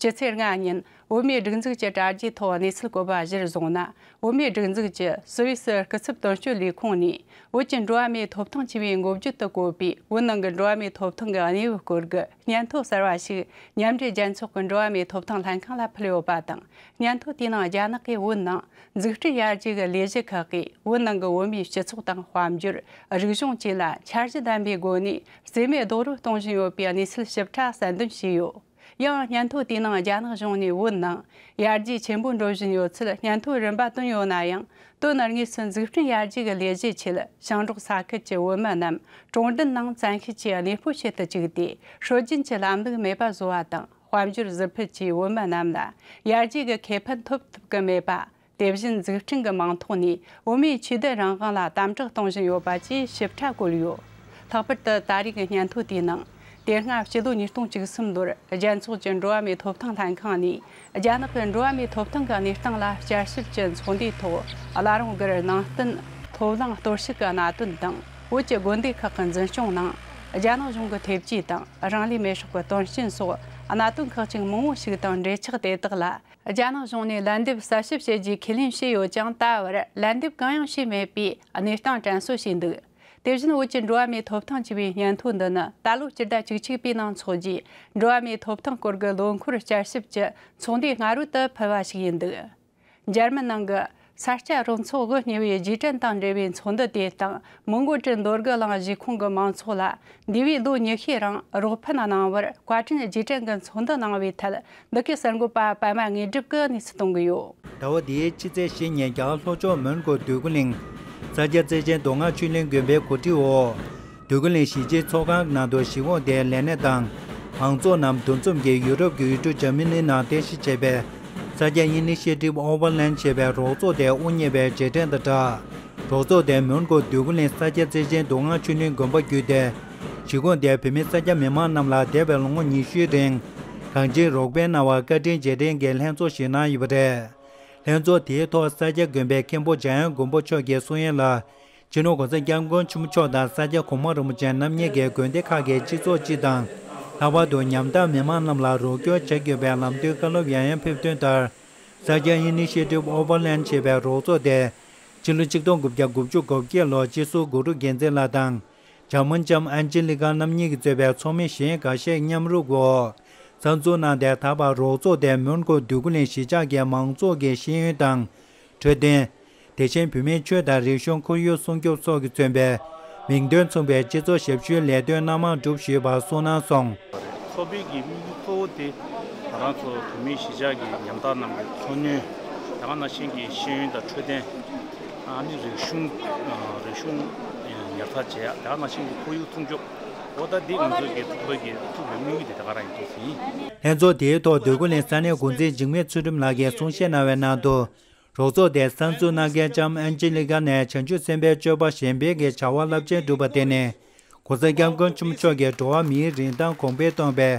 ཕྱི་ཚེས་ལྔ་ཉིན་བོད་མིའི་སྒྲིག་འཛུགས་ཀྱི་དྲ་རྒྱའི་ཐོག་གནས་ཚུལ་བཀོད་པ་གཞིར་བཟུང་ན། བོད་མིའི་སྒྲིག་འཛུགས་ཀྱི་སུད་སི་སྐུ་ཚབ་དོན་གཅོད་ལས་ཁུངས་ནས། བོད་ཀྱི་འགྲོ་བ་མིའི་ཐོབ་ཐང་ཆེ་བའི་འགོ་བརྗོད་དུ་བཀོད་པའི་བོད་ནང་གི་འགྲོ་བ་མིའི་ཐོབ་ཐང་གི་གནས་བབ་སྐོར་གྱི་སྙན་ཐོ་གསར་བ་ཞིག་མཉམ་འབྲེལ་རྒྱལ་ཚོགས་ཀྱི་འགྲོ་བ་མིའི་ཐོབ་ཐང་ལྷན་ཁང་ལ་ཕུལ་ཡོད་པ་དང་། སྙན་ཐོ་དེའི་ནང་རྒྱ་ནག་གིས་བོད་ནང་འཛུགས་སྐྲུན་ཡར་རྒྱས་ཀྱི་ལས་གཞི་ཁག་གིས་བོད་ནང་གི་བོད་མིའི་སྤྱི་ཚོགས་དང་དཔལ་འབྱོར། རིག་གཞུང་བཅས་ལ་འཆར་གཞི་ལྡན་པའི་སྒོ་ནས་རྩིས་མེད་རྡོག་རོལ་གཏོང་བཞིན་ཡོད་པའི་གནས་ཚུལ་ཞིབ་ཕྲ་གསལ་འདོན་བྱས་ཡོད། ཡང་སྙན་ཐོ་དེའི་ནང་རྒྱ་ནག་གཞུང་ནས་བོད་ནང་ཡར་རྒྱས་ཆེན་པོ་འགྲོ་བཞིན་ཡོད་ཚུལ་སྙན་ཐོ་རིམ་པ་བཏོན་ཡོད་ན་ཡང་། དོན་དངོས་སུ་འཛུགས་སྐྲུན་ཡར་རྒྱས་ཀྱི་ལས་གཞིའི་ཆེད་ཞིང་འབྲོག་ས་ཁུལ་གྱི་བོད་མི་རྣམས་གྲོང་རྡལ་ནང་བཙན་ཤེད་ཀྱིས་གནས་སྤོ་བྱེད་དུ་བཅུག་སྟེ། སྲོལ་རྒྱུན་གྱི་ལམ་ལུགས་མེད་པ་བཟོ་བ་དང་། དཔལ་འབྱོར་གཟི་འཕུལ་གྱིས་བོད་མི་རྣམས་ལ་ཡར་རྒྱས་ཀྱི་ཁེ་ཕན་ཐོབ་ཐུབ་ཀྱི་མེད་པ། དེ་བཞིན་འཛུགས་སྐྲུན་གྱི་མིང་ཐོག་ནས་བོད་མིའི་ཆོས་དད་རང་དབང་ལ་དམ་དྲག་གཏོང་བཞིན་ཡོད་པ་བཅས་ཞིབ་ཕྲ་བཀོད་ཡོད། ལྷག་པར་དུ་ད་རེས་ཀྱི་སྙན་ཐོ་དེའི་ནང་། དེ་སྔ་ཕྱི་ལོ་ཉིས་སྟོང་བཅུ་གསུམ་ལོར་རྒྱལ་ཚོགས་ཀྱི་འགྲོ་བ་མིའི་ཐོབ་ཐང་ལྷན་ཁང་ནས་རྒྱ་ནག་གི་འགྲོ་བ་མིའི་ཐོབ་ཐང་གི་གནས་སྟངས་ལ་བསྐྱར་ཞིབ་ཀྱི་ཚོགས་འདུའི་ཐོག་བླ་རུང་སྒར་ནང་བསྟན་མཐོ་གླིང་གཏོར་བཤིག་གི་གནད་དོན་དང་། བོད་ཀྱི་དགོན་སྡེ་ཁག་གི་འཛིན་སྐྱོང་ནང་ རྒྱ་ནག་གཞུང་གི་ཐེབས་ཇུས་དང་རང་ལས་མེད་སྲོག་གི་དོན་རྐྱེན་སོགས་གནད་དོན་ཁག་ཅིག་མང་བོ་ཞིག་དང་འབྲེལ་ཆགས་དེ་དག་ལ། རྒྱ་ནག་གཞུང་ནས་ལན་འདེབས་གསལ་ཞིབ་བྱེད་རྒྱུའི་ཁས་ལེན་བྱས་ཡོད་ཀྱང་། ད་བར་ལན་འདེབས་གང་ཡང་བྱས་མེད་པའི་གནས་སྟངས་དྲན་གསོ་བྱས་འདུག་དེ་བཞིན་བོད་ཀྱི་འགྲོ་བ་མིའི་ཐོབ་ཐང་ཅེས་པའི་སྙན་ཐོ་འདི་ནི་ད་ལོ་སྤྱི་ཟླ་བཅུ་གཅིག་པའི་ནང་འཚོགས་རྒྱུའི་འགྲོ་བ་མིའི་ཐོབ་ཐང་སྐོར་གྱི་ལོ་འཁོར་བསྐྱར་ཞིབ་ཀྱི་ཚོགས་འདུའི་སྔ་རོལ་དུ་ཕུལ་བ་ཞིག་ཡིན་འདུག་འཇར་མན་ནང་གི་ས་སྐྱ་རོགས་ཚོགས་དབུ་བརྙེས་པའི་རྗེས་དྲན་དང་འབྲེལ་བའི་ཚོགས་འདུ་དེ་དང་། མོན་གྷོ་གྲུ་མདོ་དགུ་གླིང་གཞིས་ཁོངས་ཀྱི་མང་ཚོགས་ལ་འདས་པའི་ལོ་ཉི་ཤུའི་རིང་རོགས་ཕན་གནང་བར་བཀའ་དྲིན་རྗེས་དྲན་གྱི་ཚོགས་འདུ་གནང་བའི་ཐད། འདི་གའི་གསར་འགོད་པ་པད་མ་དངོས་གྲུབ་ཀྱིས་གནས་ཚུལ་གཏོང་གི་ཡོད། ཟླ་བ་འདིའི་ཕྱི་ཚེས་བཞི་ཉིན་རྒྱ་གར་ལྷོ་ཕྱོགས་མོན་གྷོ་འདོད་རྒུ་གླིང་ས་སྐྱ་རྩེ་ཆེན་མདོ་སྔགས་ཆོས་གླིང་དགོན་པའི་གོ་སྒྲིག་འོག་འདོད་རྒུ་གླིང་གཞིས་བྱེས་ཚོགས་ཁང་ནང་དུ་གཞིས་ཁོངས་དེའི་ལས་སྣེ་དང་མང་ཚོགས་རྣམས་འདུ་འཛོམས་ཀྱིས་ཡུ་རོབ་ཀྱི་ཡུལ་གྲུ་འཇར་མ་ནི་ནང་རྟེན་གཞི་བྱས་པའི་ས་སྐྱ་ཨི་ནི་ཤི་ཡེ་ཊིབ་ཨོ་ཝར་ལེན་ཞེས་པའི་རོགས་ཚོགས་དེ་དབུ་བརྙེས་པའི་རྗེས་དྲན་དང་སྦྲགས། རོགས་ཚོགས་དེ་མོན་གྷོ་འདོད་རྒུ་གླིང་ས་སྐྱ་རྩེ་ཆེན་མདོ་སྔགས་ཆོས་གླིང་དགོན་པ་བརྒྱུད་དེ། གཞིས་ཁོངས་དེའི་བོད་མི་ས་སྐྱ་མི་མང་རྣམས་ལ་འདས་པའི་ལོ་ངོ་ཉི་ཤུའི་རིང་གང་ཅིའི་རོགས་ཕན་གནང་བར་བཀའ་དྲིན་རྗེས་དྲན་གྱི་ལྷན་ཚོགས་ཤིག་གནང་ཡོད་པ་རེད། ལྷན་ཚོགས་དེའི་ཐོག་ས་སྐྱ་དགོན་པའི་མཁན་པོ་འཇམ་དབྱངས་མགོན་པོ་མཆོག་གིས་གསུང་ཡས་ལ། སྤྱི་ནོར་༸གོང་ས་༸སྐྱབས་མགོན་ཆེན་པོ་མཆོག་དང་ས་སྐྱ་གོང་མ་རིན་པོ་ཆེ་རྣམ་གཉིས་ཀྱིས་དགོན་སྡེ་ཁག་གི་སྤྱི་ཚོགས་སྤྱི་དང་། ལྷག་པར་དུ་ཉམ་ཐག་མི་མང་རྣམས་ལ་རོགས་སྐྱོར་བྱ་དགོས་པའི་ལམ་སྟོན་བཀའ་སློབ་ཡང་ཡང་ཕེབས་དོན་ལྟར། ས་སྐྱ་ཨི་ནི་ཤི་ཡེ་ཊིབ་ཨོ་ཝར་ལེན་ཞེས་པའི་རོགས་ཚོགས་དེ། ཕྱི་ལོ་ཆིག་སྟོང་དགུ་བརྒྱ་དགུ་བཅུ་གོ་བརྒྱད་ལོར་སྤྱི་ཟུར་གུ་རུ་རྒྱལ་མཚན་ལགས་དང་། འཇར་མན་ལྕམ་ཨན་ཇི་ལི་ཀ་རྣམ་གཉིས་ཀྱིས་གཙོས་པའི་ཚོགས་མི་གཞན་འགའ་ཤས་མཉམ་རུབ་འོག་གསར་འཛུགས་གནང་སྟེ། ད་བར་རོགས་ཚོགས་དེ་མོན་གྷོ་འདོད་རྒུ་གླིང་གཞིས་ཆགས་ཀྱི་མང་ཚོགས་ཀྱི་ཤེས་ཡོན་དང་འཕྲོད་བསྟེན། དེ་བཞིན་བོད་མིའི་ཆོས་དང་རིག་གཞུང་ཁོར་ཡུག་སྲུང་སྐྱོབ་སོགས་ཀྱིས་མཚོན་པའི་མིང་དོན་མཚུངས་པའི་སྤྱི་ཚོགས་ཞབས་ཞུའི་ལས་དོན་སྣ་མང་བསྒྲུབས་ཡོད་པ་གསུངས་གནང་སོང་། ཚོགས་པའི་གི་དམིགས་ཡུལ་གཙོ་བོ་དེ་ང་རང་ཚོ་བོད་མིའི་གཞིས་ཆགས་ཀྱི་ཉམ་ཐག་རྣམས་ཀྱི་འཚོ་སྣོན། དེ་ག་ནང་བཞིན་གྱི་ཤེས་ཡོན་དང་འཕྲོད་བསྟེན། ཨ་ནི་རིག་གཞུང་རིག་གཞུང་ཉར་ཚགས་བྱེད་ཡག་དེ་ག་ནང་བཞིན་གྱི་ཁོར་ཡུག་སྲུང་སྐྱོབ། འོ་ད་འདི་ང་ཚོའི་གི་ཚོགས་པའི་གི་ཐུགས་ཀྱི་དམིགས་ཡུལ་དེ་དེ་ག་རང་ཡིན་འདུག་ཟིན། ལྷན་ཚོགས་དེའི་ཐོག་འདོད་རྒུ་གླིང་ས་གནས་འགོ་འཛིན་འཇིགས་མེད་ཚུལ་ཁྲིམས་ལགས་ཀྱིས་གསུང་བཤད་གནང་བའི་ནང་དུ། རོགས་ཚོགས་དེ་གསར་འཛུགས་གནང་མཁན་ལྕམ་ཨན་ཇི་ལི་ཀ་ནས་བྱང་ཆུབ་སེམས་དཔའི་སྤྱོད་པ་གཞན་ཕན་གྱི་བྱ་བ་རླབས་ཆེན་བསྒྲུབས་པ་དེ་ནི། ༸གོང་ས་༸སྐྱབས་མགོན་ཆེན་པོ་མཆོག་གིས་འགྲོ་བ་མིའི་རིན་ཐང་གོང་འཕེལ་གཏོང་བའི་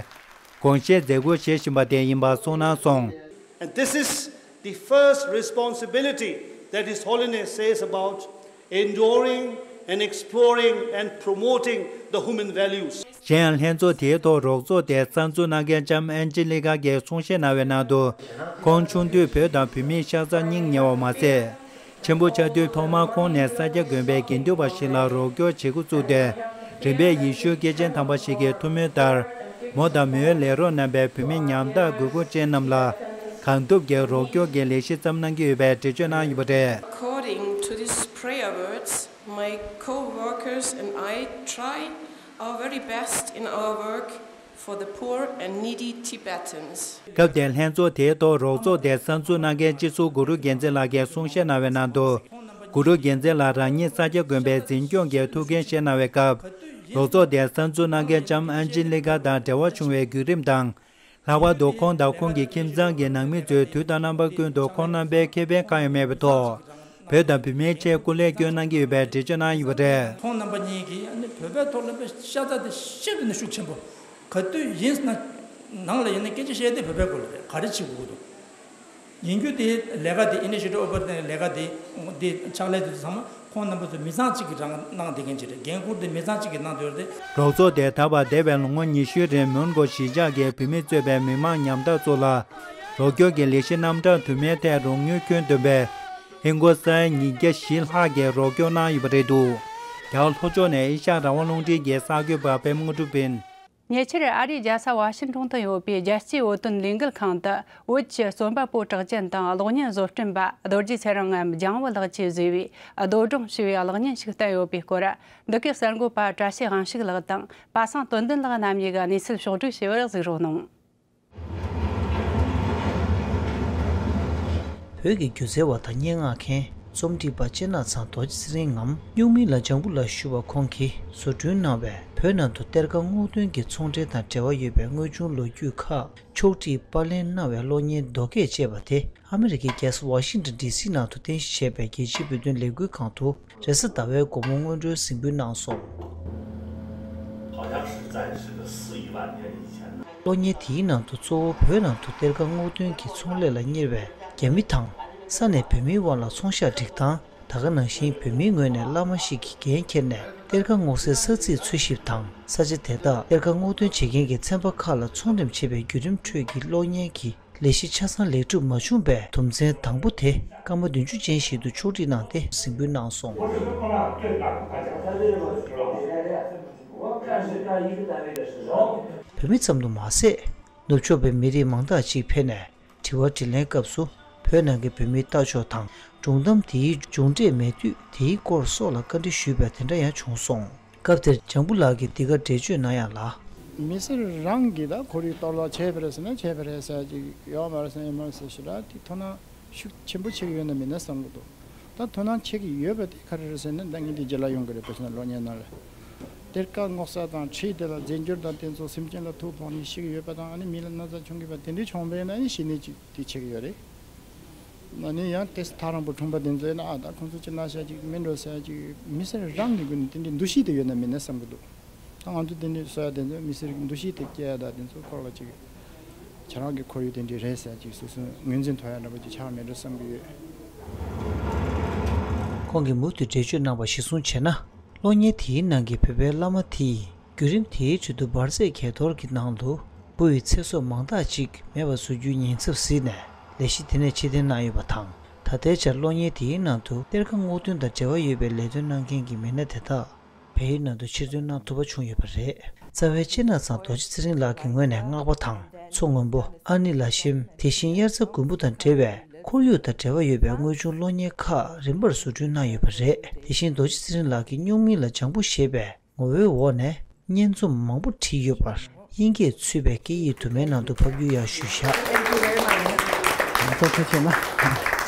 དགོངས་བཞེད་མཛད་སྒོ་བཞེས་བཞིན་པ་དེ་ཡིན་པ་གསུངས་གནང་སོང་། And this is the first responsibility that His Holiness says about enduring and exploring and promoting the human values. གཞན་ཡང་ལྷན་ཚོགས་དེའི་ཐོག་རོགས་ཚོགས་དེ་གསར་འཛུགས་གནང་མཁན་ལྕམ་ཨན་ཇི་ལི་ཀ་གིས་གསུང་བཤད་གནང་བའི་ནང་དུ། ཁོང་ཆུང་དུས་བོད་དང་བོད་མིའི་ཤ་ཚ་སྙིང་ཉེ་བ་མ་ཟད། ཆེན་པོ་ཆགས་དུས་ཐོག་མར་ཁོང་ནས་ས་སྐྱ་དགོན་པའི་དགེ་འདུན་པ་ཞིག་ལ་རོགས་སྐྱོར་བྱེད་འགོ་བཙུགས་ཏེ། རིམ་པས་ཡེ་ཤུ་སྐྱེས་ཆེན་དམ་པ་ཞིག་གི་ཐུགས་སྨོན་ལྟར། མོ་དང་མོའི་ལས་རོགས་རྣམ་པས་བོད་མི་ཉམ་ཐག་དགོས་མཁོ་ཅན་རྣམས་ལ་གང་ཐུབ་ཀྱིས་རོགས་སྐྱོར་གྱི་ལས་གཞི་བརྩམས་གནང་གི་ཡོད་པའི་འགྲེལ་བརྗོད་གནང་ཡོད་པ་རེད། According to these prayer words, my co-workers and I try our very best in our work for the poor and needy Tibetans. སྐབས་དེར་ལྷན་ཚོགས་དེའི་ཐོག་རོགས་ཚོགས་དེ་གསར་འཛུགས་གནང་མཁན་སྤྱི་ཟུར་གུ་རུ་རྒྱལ་མཚན་ལགས་ཀྱིས་གསུང་བཤད་གནང་བའི་ནང་དུ། གུ་རུ་རྒྱལ་མཚན་ལགས་རང་ཉིད་ས་སྐྱ་དགོན་པའི་འཛིན་སྐྱོང་གི་ཐུགས་འགན་བཞེས་གནང་བའི་སྐབས། རོགས་ཚོགས་དེ་གསར་འཛུགས་གནང་མཁན་ལྕམ་ཨན་ཇི་ལི་ཀ་དང་འབྲེལ་བ་བྱུང་བའི་བརྒྱུད་རིམ་དང་། ལྷག་པར་དུ་ཁོང་དང་ཁོང་གི་ཁྱིམ་ཚང་གི་ནང་མི་ཚོས་དུས་དང་རྣམ་པ་ཀུན་ཏུ་ཁོང་རྣམ་པའི་ཁེ་ཕན་གང་ཡང་མེད་པའི་ཐོག་བོད་དང་བོད་མིའི་ཆེད་སྐུ་ལས་བསྐྱོན་གནང་གི་ཡོད་པའི་འགྲེལ་བརྗོད་གནང་ཡོད་པ་རེད། ཁོང་རྣམ་པ་གཉིས་ཀྱིས་ཨ་ནི་བོད་པའི་ཐོག་ལ་དཔེ་ཤ་ཚ་དེ་ཤིན་ཏུ་ནས་ཤུགས་ཆེན་པོ། ག་དུས་ཡིན་ན་ནང་ལ་ཡིན་ན་སྐད་ཆ་བཤད་དེ་བོད་པའི་སྐོར་ལ་རེད། ག་རེ་བྱེད་དགོས་ཀྱི་འདུག་ཡིན་རྒྱུ་དེ་ལས་ཀ་དེ་ཨི་ནི་ཤི་ཡེ་ཊིབ་ཨོ་ཝར་ལེན་ལས་ཀ་དེ་དེ་ཕྱག་ལས་དེ་ཚོ་ཚང་མ་ཁོང་རྣམ་པ་ཚོ་མི་ཚང་གཅིག་གིས་རང་གནང་བསྡད་མཁན་ཅིག་རེད། འགན་འཁུར་དེ་མི་ཚང་གཅིག་གིས་གནང་སྡོད་རེད། རོགས་ཚོགས་དེ་ད་བར་འདས་པའི་ལོ་ངོ་ཉི་ཤུའི་རིང་མོན་གྷོ་གཞིས་ཆགས་ཀྱི་བོད་མི་གཙོས་པའི་མི་མང་ཉམ་ཐག་ཚོ་ལ་རོགས་སྐྱོར་གྱི་ལས་གཞི་རྣམ་གྲངས་དུ་མའི་ཐད་རོགས་དངུལ་ཁྱོན་བསྡོམས་པའི་ཧིན་སྒོར་ས་ཡ་ཉིས་བརྒྱ་བཞི་ལྷག་གི་རོགས་སྐྱོར་གནང་ཡོད་པ་རེད་འདུག་རྒྱ་གར་ལྷོ་ཕྱོགས་ནས་ཨེ་ཤ་ཡ་རང་དབང་རླུང་འཕྲིན་གྱི་གསར་འགོད་པ་པད་མ་དངོས་གྲུབ་ཡིན། ཉེ་ཆར་ཨ་རིའི་རྒྱལ་ས་ཝ་ཤིང་ཊོན་དུ་ཡོད་པའི་རྒྱལ་སྤྱིའི་བོད་དོན་ལས་འགུལ་ཁང་དུ། བོད་ཀྱི་རྩོམ་པ་པོ་གྲགས་ཅན་དང་གློག་བརྙན་བཟོ་སྐྲུན་པ་རྡོ་རྗེ་ཚེ་རིང་ངམ་ལྗང་བུ་ལགས་ཀྱིས་བཟོས་པའི་རྡོ་སྒྲུང་ཞེས་པའི་གློག་བརྙན་ཞིག་བསྟན་ཡོད་པའི་སྐོར། འདི་གའི་གསར་འགོད་པ་བཀྲ་ཤིས་དབང་ཕྱུག་ལགས་དང་པ་སངས་དོན་ལྡན་ལགས་རྣམ་གཉིས་ཀྱིས་གནས་ཚུལ་ཕྱོགས་བསྒྲིགས་བྱས་པར་གཟིགས་རོགས་གནང་། བོད་ཀྱི་སྒྱུ་རྩལ་བ་དང་སྙན་ངག་མཁན། རྩོམ་སྒྲིག་པ་སྤྱི་ནག་ཚང་རྡོ་རྗེ་ཚེ་རིང་ངམ་སྨྱུག་མིང་ལ་ལྗང་བུ་ལགས་ཞུ་བ་ཁོང་གིས་བཟོ་སྐྲུན་གནང་བའི་བོད་ནང་དུ་གཏེར་ཁ་སྔོག་འདོན་གྱི་ཚོང་འབྲེལ་དང་འབྲེལ་བ་ཡོད་པའི་དངོས་བྱུང་ལོ་རྒྱུས་ཁག་ཕྱོགས་བསྒྲིགས་པར་ལེན་གནང་བའི་གློག་བརྙན་རྡོ་སྐས་ཅེས་པ་དེ་ཨ་མི་རི་ཀའི་རྒྱལ་ས་ཝ་ཤིང་ཊོན་ཌི་སི་ནང་དུ་རྟེན་གཞི་བྱས་པའི་རྒྱལ་སྤྱིའི་བོད་དོན་ལས་འགུལ་ཁང་དུ་རེས་གཟའ་ཟླ་བའི་དགོང་མོ་སྔོན་འགྲོའི་གཟིགས་འབུལ་གནང་སོང་། 好像是在这个四五万年以前的。 གློག་བརྙན་དེའི་ནང་དུ་གཙོ་བོ་བོད་ནང་དུ་གཏེར་ཁ་སྔོག་འདོན་གྱི་ཚོང་ལས་ལ་གཉེར་བའི་རྒྱ་མི་དང་ས་གནས་བོད་མིའི་དབར་ལ་ཚོང་ཤག་སྒྲིག་སྟངས། ད་ག་ནང་བཞིན་བོད་མིའི་ངོས་ནས་བླ་མ་ཞིག་གིས་འགན་འཁྱེར་ནས་ གཏེར་ཁ་སྔོག་སའི་ས་ཚིགས་འཚོལ་ཞིབ་དང་། ས་ཆ་དེ་དག་གཏེར་ཁ་སྔོག་འདོན་བྱེད་མཁན་གྱི་ཚན་པ་ཁག་ལ་ཚོང་འགྲེམས་བྱེད་པའི་བརྒྱུད་རིམ་ཁྲོད་ཀྱི་གློག་བརྙན་གྱི་ལས་གཞི་ཆ་ཚང་ལེགས་གྲུབ་མ་བྱུང་བས། དོན་ཚན་དང་པོ་དེ་སྐར་མ་བདུན་ཅུ་ཅན་ཞིག་ཏུ་ཕྱོགས་སྒྲིག་གནང་སྟེ་གཟིགས་འབུལ་གནང་སོང་། བོད་མི་ཙམ་དུ་མ་ཟད། ནུབ་ཕྱོགས་པའི་མི་རིགས་མང་དག་ཅིག་ཕེབས་ནས། དྲི་བ་དྲིས་ལན་སྐབས་སུ། བོད་ནང་གི་བོད་མིའི་ལྟ་ཕྱོགས་དང་། སྒྲུང་གཏམ་དེའི་མཇུག་འབྲས་མེད་དུས་དེའི་སྐོར་སོགས་ལ་བཀའ་འདྲི་ཞུས་པ་དེ་འདྲ་ཡང་བྱུང་སོང་། སྐབས་དེར་ལྗང་བུ་ལགས་ཀྱིས་འདི་ག་འགྲེལ་བརྗོད་གནང་ཡག་ལ། མི་སེར་རང་གིས་ད་ཁོར་ཡུག་གཏོར་བརླག་བྱས་པ་རེད་ཟེར་ན་བྱས་པ་རེད་ཟེར་ཅིག་ཡོད་མ་རེད་ཟེར་ན་ཡོད་མ་རེད་ཟེར་ཞེ་དྲག་དེ་དོ་སྣང་ཤུགས་ཆེན་པོ་བྱེད་ཀྱི་ཡོད་ན་མེད་ན་བསམ་གྱི་འདུག་ད་དོ་སྣང་བྱེད་ཀྱི་ཡོད་པ་དེ་ག་རེ་རེད་ཟེར་ན། ད་ངས་འདི་རྗེས་ལ་ཡོང་གི་རེད། དཔེར་ན་གློག་བརྙན་ནང་ལ་གཏེར་ཁ་སྔོག་ས་དང་འཁྲིས་དེ་ལ་རྫས་འགྱུར་དང་དེ་ཚོ་སེམས་ཅན་ལ་ཐུག་ཕོག་ནས་ཤི་གི་ཡོད་པ་དང་། ཨ་ནི་མི་ལ་ན་ཚ་བྱུང་གི་པ་དེ་འདྲའི་བྱུང་བས་ན་ནི་ཤི་ནས་ཅིག་དེ་བྱེད་ཀྱི་ཡོད་རེད། ཨ་ནི་ཡང་དེ་ཐག་རིང་པོ་གྲོང་པ་དེ་ཚོ་ཡིན་ན། ཨ་ད་ཁོང་ཚོ་ཅི་ན་ཤ་ཅིག་མིན་འགྲོ་ཟེར་ཅིག་མི་སེར་རང་གི་སྒོ་ནས་དེ་འདྲའི་འདུ་ཤེས་དེ་ཡོད་ན་མེད་ན་བསམ་གྱི་འདུག་ད་ང་ཚོ་དེ་འདྲའི་བཟོ་ཡ་དེ་ཚོ་མི་སེར་གྱི་འདུ་ཤེས་དེ་སྐྱེ་ཡ་ད་དེ་ཚོ་སྐོར་ལ་ཅིག་ཁྱེད་རང་གི་ཁོར་ཡུག་དེ་འདྲའི་རེད་ཟེར་ཅིག་སོ་སོ་ངོས་འཛིན་ཐོབ་ཡ་འདྲ་པོ་ཅིག་ཆགས་མེད་འགྲོ་བསམ་གྱི་ཡོད། ཁོང་གིས་མུ་མཐུད་འགྲེལ་བརྗོད་གནང་བ་གཞིར་བཟུང་བྱས་ན། གློག་བརྙན་དེའི་ནང་གི་བོད་པའི་བླ་མ་དེས་བརྒྱུད་རིམ་དེའི་ཁྲོད་དུ་འབར་རྫས་གས་གཏོར་གྱི་ནང་དུ་འབུ་ཡི་ཚེ་སྲོག་མང་དག་ཅིག་མེད་པར་བཟོ་རྒྱུའི་ཉེན་ཚབས་གཟིགས་ནས་ལས་གཞི་དེ་ནས་ཕྱིར་འཐེན་གནང་ཡོད་པ་དང་། ད་ལྟའི་ཆར་གློག་བརྙན་དེའི་ནང་དུ་གཏེར་ཁ་སྔོག་འདོན་དང་འབྲེལ་བ་ཡོད་པའི་ལས་དོན་གནང་མཁན་གྱི་མི་སྣ་དེ་དག་བལ་ཡུལ་ནང་དུ་ཕྱིར་འདོན་གནང་ཐུབ་པ་བྱུང་ཡོད་པ་རེད། རྩ་བའི་སྤྱིར་ན་ཚང་རྡོ་རྗེ་ཚེ་རིང་ལགས་ཀྱི་ངོས་ནས་སྔགས་པ་དང་མཚོ་སྔོན་པོ། ཨ་ནི་ལ་ཤིམ། དེ་བཞིན་དབྱར་རྩྭ་དགུན་འབུ་དང་འབྲེལ་བའི་ཁོར་ཡུག་དང་འབྲེལ་བ་ཡོད་པའི་དངོས་བྱུང་གློག་བརྙན་ཁག་རིམ་པར་བཟོ་སྐྲུན་གནང་ཡོད་པ་རེད། དེ་བཞིན་རྡོ་རྗེ་ཚེ་རིང་ལགས་ཀྱི་སྨྱུག་མིང་ལ་ལྗང་བུ་ཞེས་པའི་ངོ་བོའི་འོག་ནས་བརྙན་རྩོམ་མང་པོ་བྲིས་ཡོད་པར་དབྱིན་སྐད་ཚུད་པའི་སྐད་ཡིག་དུ་མའི་ནང་དུ་ཕབ་སྒྱུར་ཡང་ཞུས་བཞག་ང་ཚོ་ཐུགས་ཆེ་གནང་།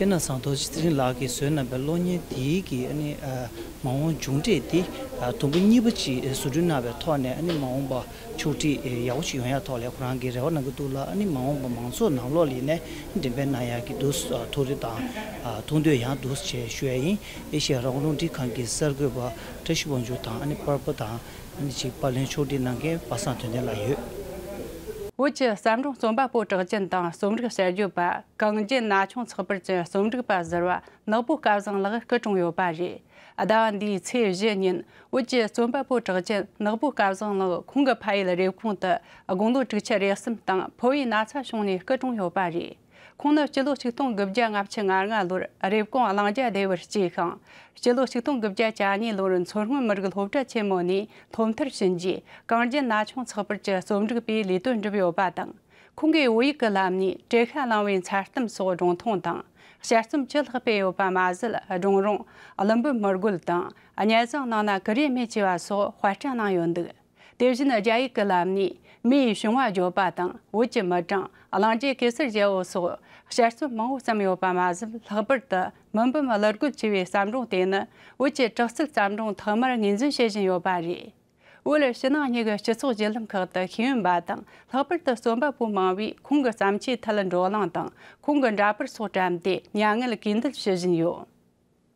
སྤྱིར་ན་ཚང་རྡོ་རྗེ་ཚེ་རིང་ལགས་ཀྱིས་བཟོས་གནང་པའི་གློག་བརྙན་དེའི་གི་ཨ་ནི་ཨ་མ་འོངས་མཇུག་འབྲས་དེ་ཨ་དུམ་བུ་གཉིས་པ་ཅིག་བཟོ་སྐྲུན་གནང་བའི་ཐོག་ནས། ཨ་ནི་མ་འོངས་པ་ཕྱོགས་སྒྲིག་ཡག་པོ་ཅིག་ཡོང་ཡ་ཐོག་ལ་ཁོ་རང་གིས་རེ་བ་གནང་གི་འདུག་ལ། ཨ་ནི་མ་འོངས་པ་མང་ཚོགས་ནང་ལོགས་ལ་ནས་འགྲེམས་སྤེལ་གནང་ཡག་གི་འདུག་ཨ་ཐུགས་རེ་དང་ཨ་ཐུགས་འདོད་ཡང་འདུག་ཅེས་ཞུ་ཡ་ཡིན། ཨེ་ཤེ་ཡ་རང་དབང་རླུང་འཕྲིན་ཁང་གི་གསར་འགོད་པ་བཀྲ་ཤིས་དབང་ཕྱུག་དང་། ཨ་ནི་པར་པ་དང་། ཨ་ནི་ཅིག་པར་ལེན་ཕྱོགས་སྒྲིག་གནང་མཁན་པ་སངས་དོན་ལྡན་ལགས་ཡོད། བོད་ཀྱི་བརྩམས་སྒྲུང་རྩོམ་པ་པོ་གྲགས་ཅན་དང་རྩོམ་རིག་གསར་བརྗེ་པ་གངས་ཅན་ན་ཆུང་ཚགས་པར་གྱི་རྩོམ་སྒྲིག་པ་ཟུར་པ་ནག་པོ་སྐལ་བཟང་ལགས་སྐུ་གྲོངས་ཡོད་པ་རེད། ཟླ་བ་འདིའི་ཚེས་བཞི་ཉིན་བོད་ཀྱི་རྩོམ་པ་པོ་གྲགས་ཅན་ནག་པོ་སྐལ་བཟང་ལགས་ཁོང་གི་ཕ་ཡུལ་རེབ་གོང་དུ་དགུང་ལོ་དྲུག་ཅུ་རེ་གསུམ་དང་ཕོ་བའི་ན་ཚ་བྱུང་ནས་སྐུ་གྲོངས་ཡོད་པ་རེད། ཁོང་ནི་སྤྱི་ལོ་ཆིག་སྟོང་དགུ་བརྒྱ་ལྔ་བཅུ་ང་ལྔ་ལོར་རེབ་གོང་གླང་རྒྱ་སྡེ་བར་སྐྱེས་ཤིང་། སྤྱི་ལོ་ཆིག་སྟོང་དགུ་བརྒྱ་གྱ་གཉིས་ལོར་མཚོ་སྔོན་མི་རིགས་སློབ་གྲྭ་ཆེན་མོ་ནས་སློབ་མཐར་ཕྱིན་རྗེས་གངས་ཅན་ན་ཆུང་ཚགས་པར་གྱི་རྩོམ་སྒྲིག་པའི་ལས་དོན་བསྒྲུབས་ཡོད་པ་དང་། ཁོང་གིས་བོད་ཡིག་གི་ལམ་ནས་བྲེ་ཤ་ལང་བའི་མཚར་གཏམ་སོགས་སྒྲུང་ཐུང་དང་། དཔྱད་རྩོམ་བཅུ་ལྷག་སྤེལ་ཡོད་པ་མ་ཟད། སྒྲུང་རུང་། ཀླུ་འབུམ་མི་རྒོད་དང་། གཉའ་བཟང་ནང་ན་ཀུ་རེ་སྨད་ཅེས་པ་སོགས་དཔར་སྐྲུན་གནང་ཡོད་འདུག་དེ་བཞིན་རྒྱ་ཡིག་གི་ལམ་ནས་མེ་ཡི་བྱུང་བ་བརྗོད་པ་དང་། བོད་ཀྱི་མི་གྲངས། གླང་རྒྱལ་གེ་སར་རྒྱལ་པོ་སོགས་དཔྱད་རྩོམ་མང་པོ་བརྩམས་ཡོད་པ་མ་ཟད། ལྷག་པར་དུ་མི་འབུམ་གླུ་རྒོད་ཅེས་པའི་བརྩམས་སྒྲུང་དེ་ནི་བོད་ཀྱི་དྲག་རྩལ་བརྩམས་སྒྲུང་ཐོག་མར་ངོས་འཛིན་བྱེད་བཞིན་ཡོད་པ་རེད། བོད་ཕྱི་ནང་གཉིས་ཀྱི་སྤྱི་ཚོགས་བརྒྱུད་ལམ་ཁག་ཏུ་ཤེས་ཡོན་པ་དང་། ལྷག་པར་དུ་རྩོམ་པ་པོ་མང་བོས་ཁོང་གི་བརྩམས་ཆོས་ཐད་བགྲོ་གླེང་དང་། ཁོང་གི་འདྲ་པར་སོགས་བཀྲམ་སྟེ་མྱ་ངན་གུས་འདུད་ཞུ་བཞིན་ཡོད།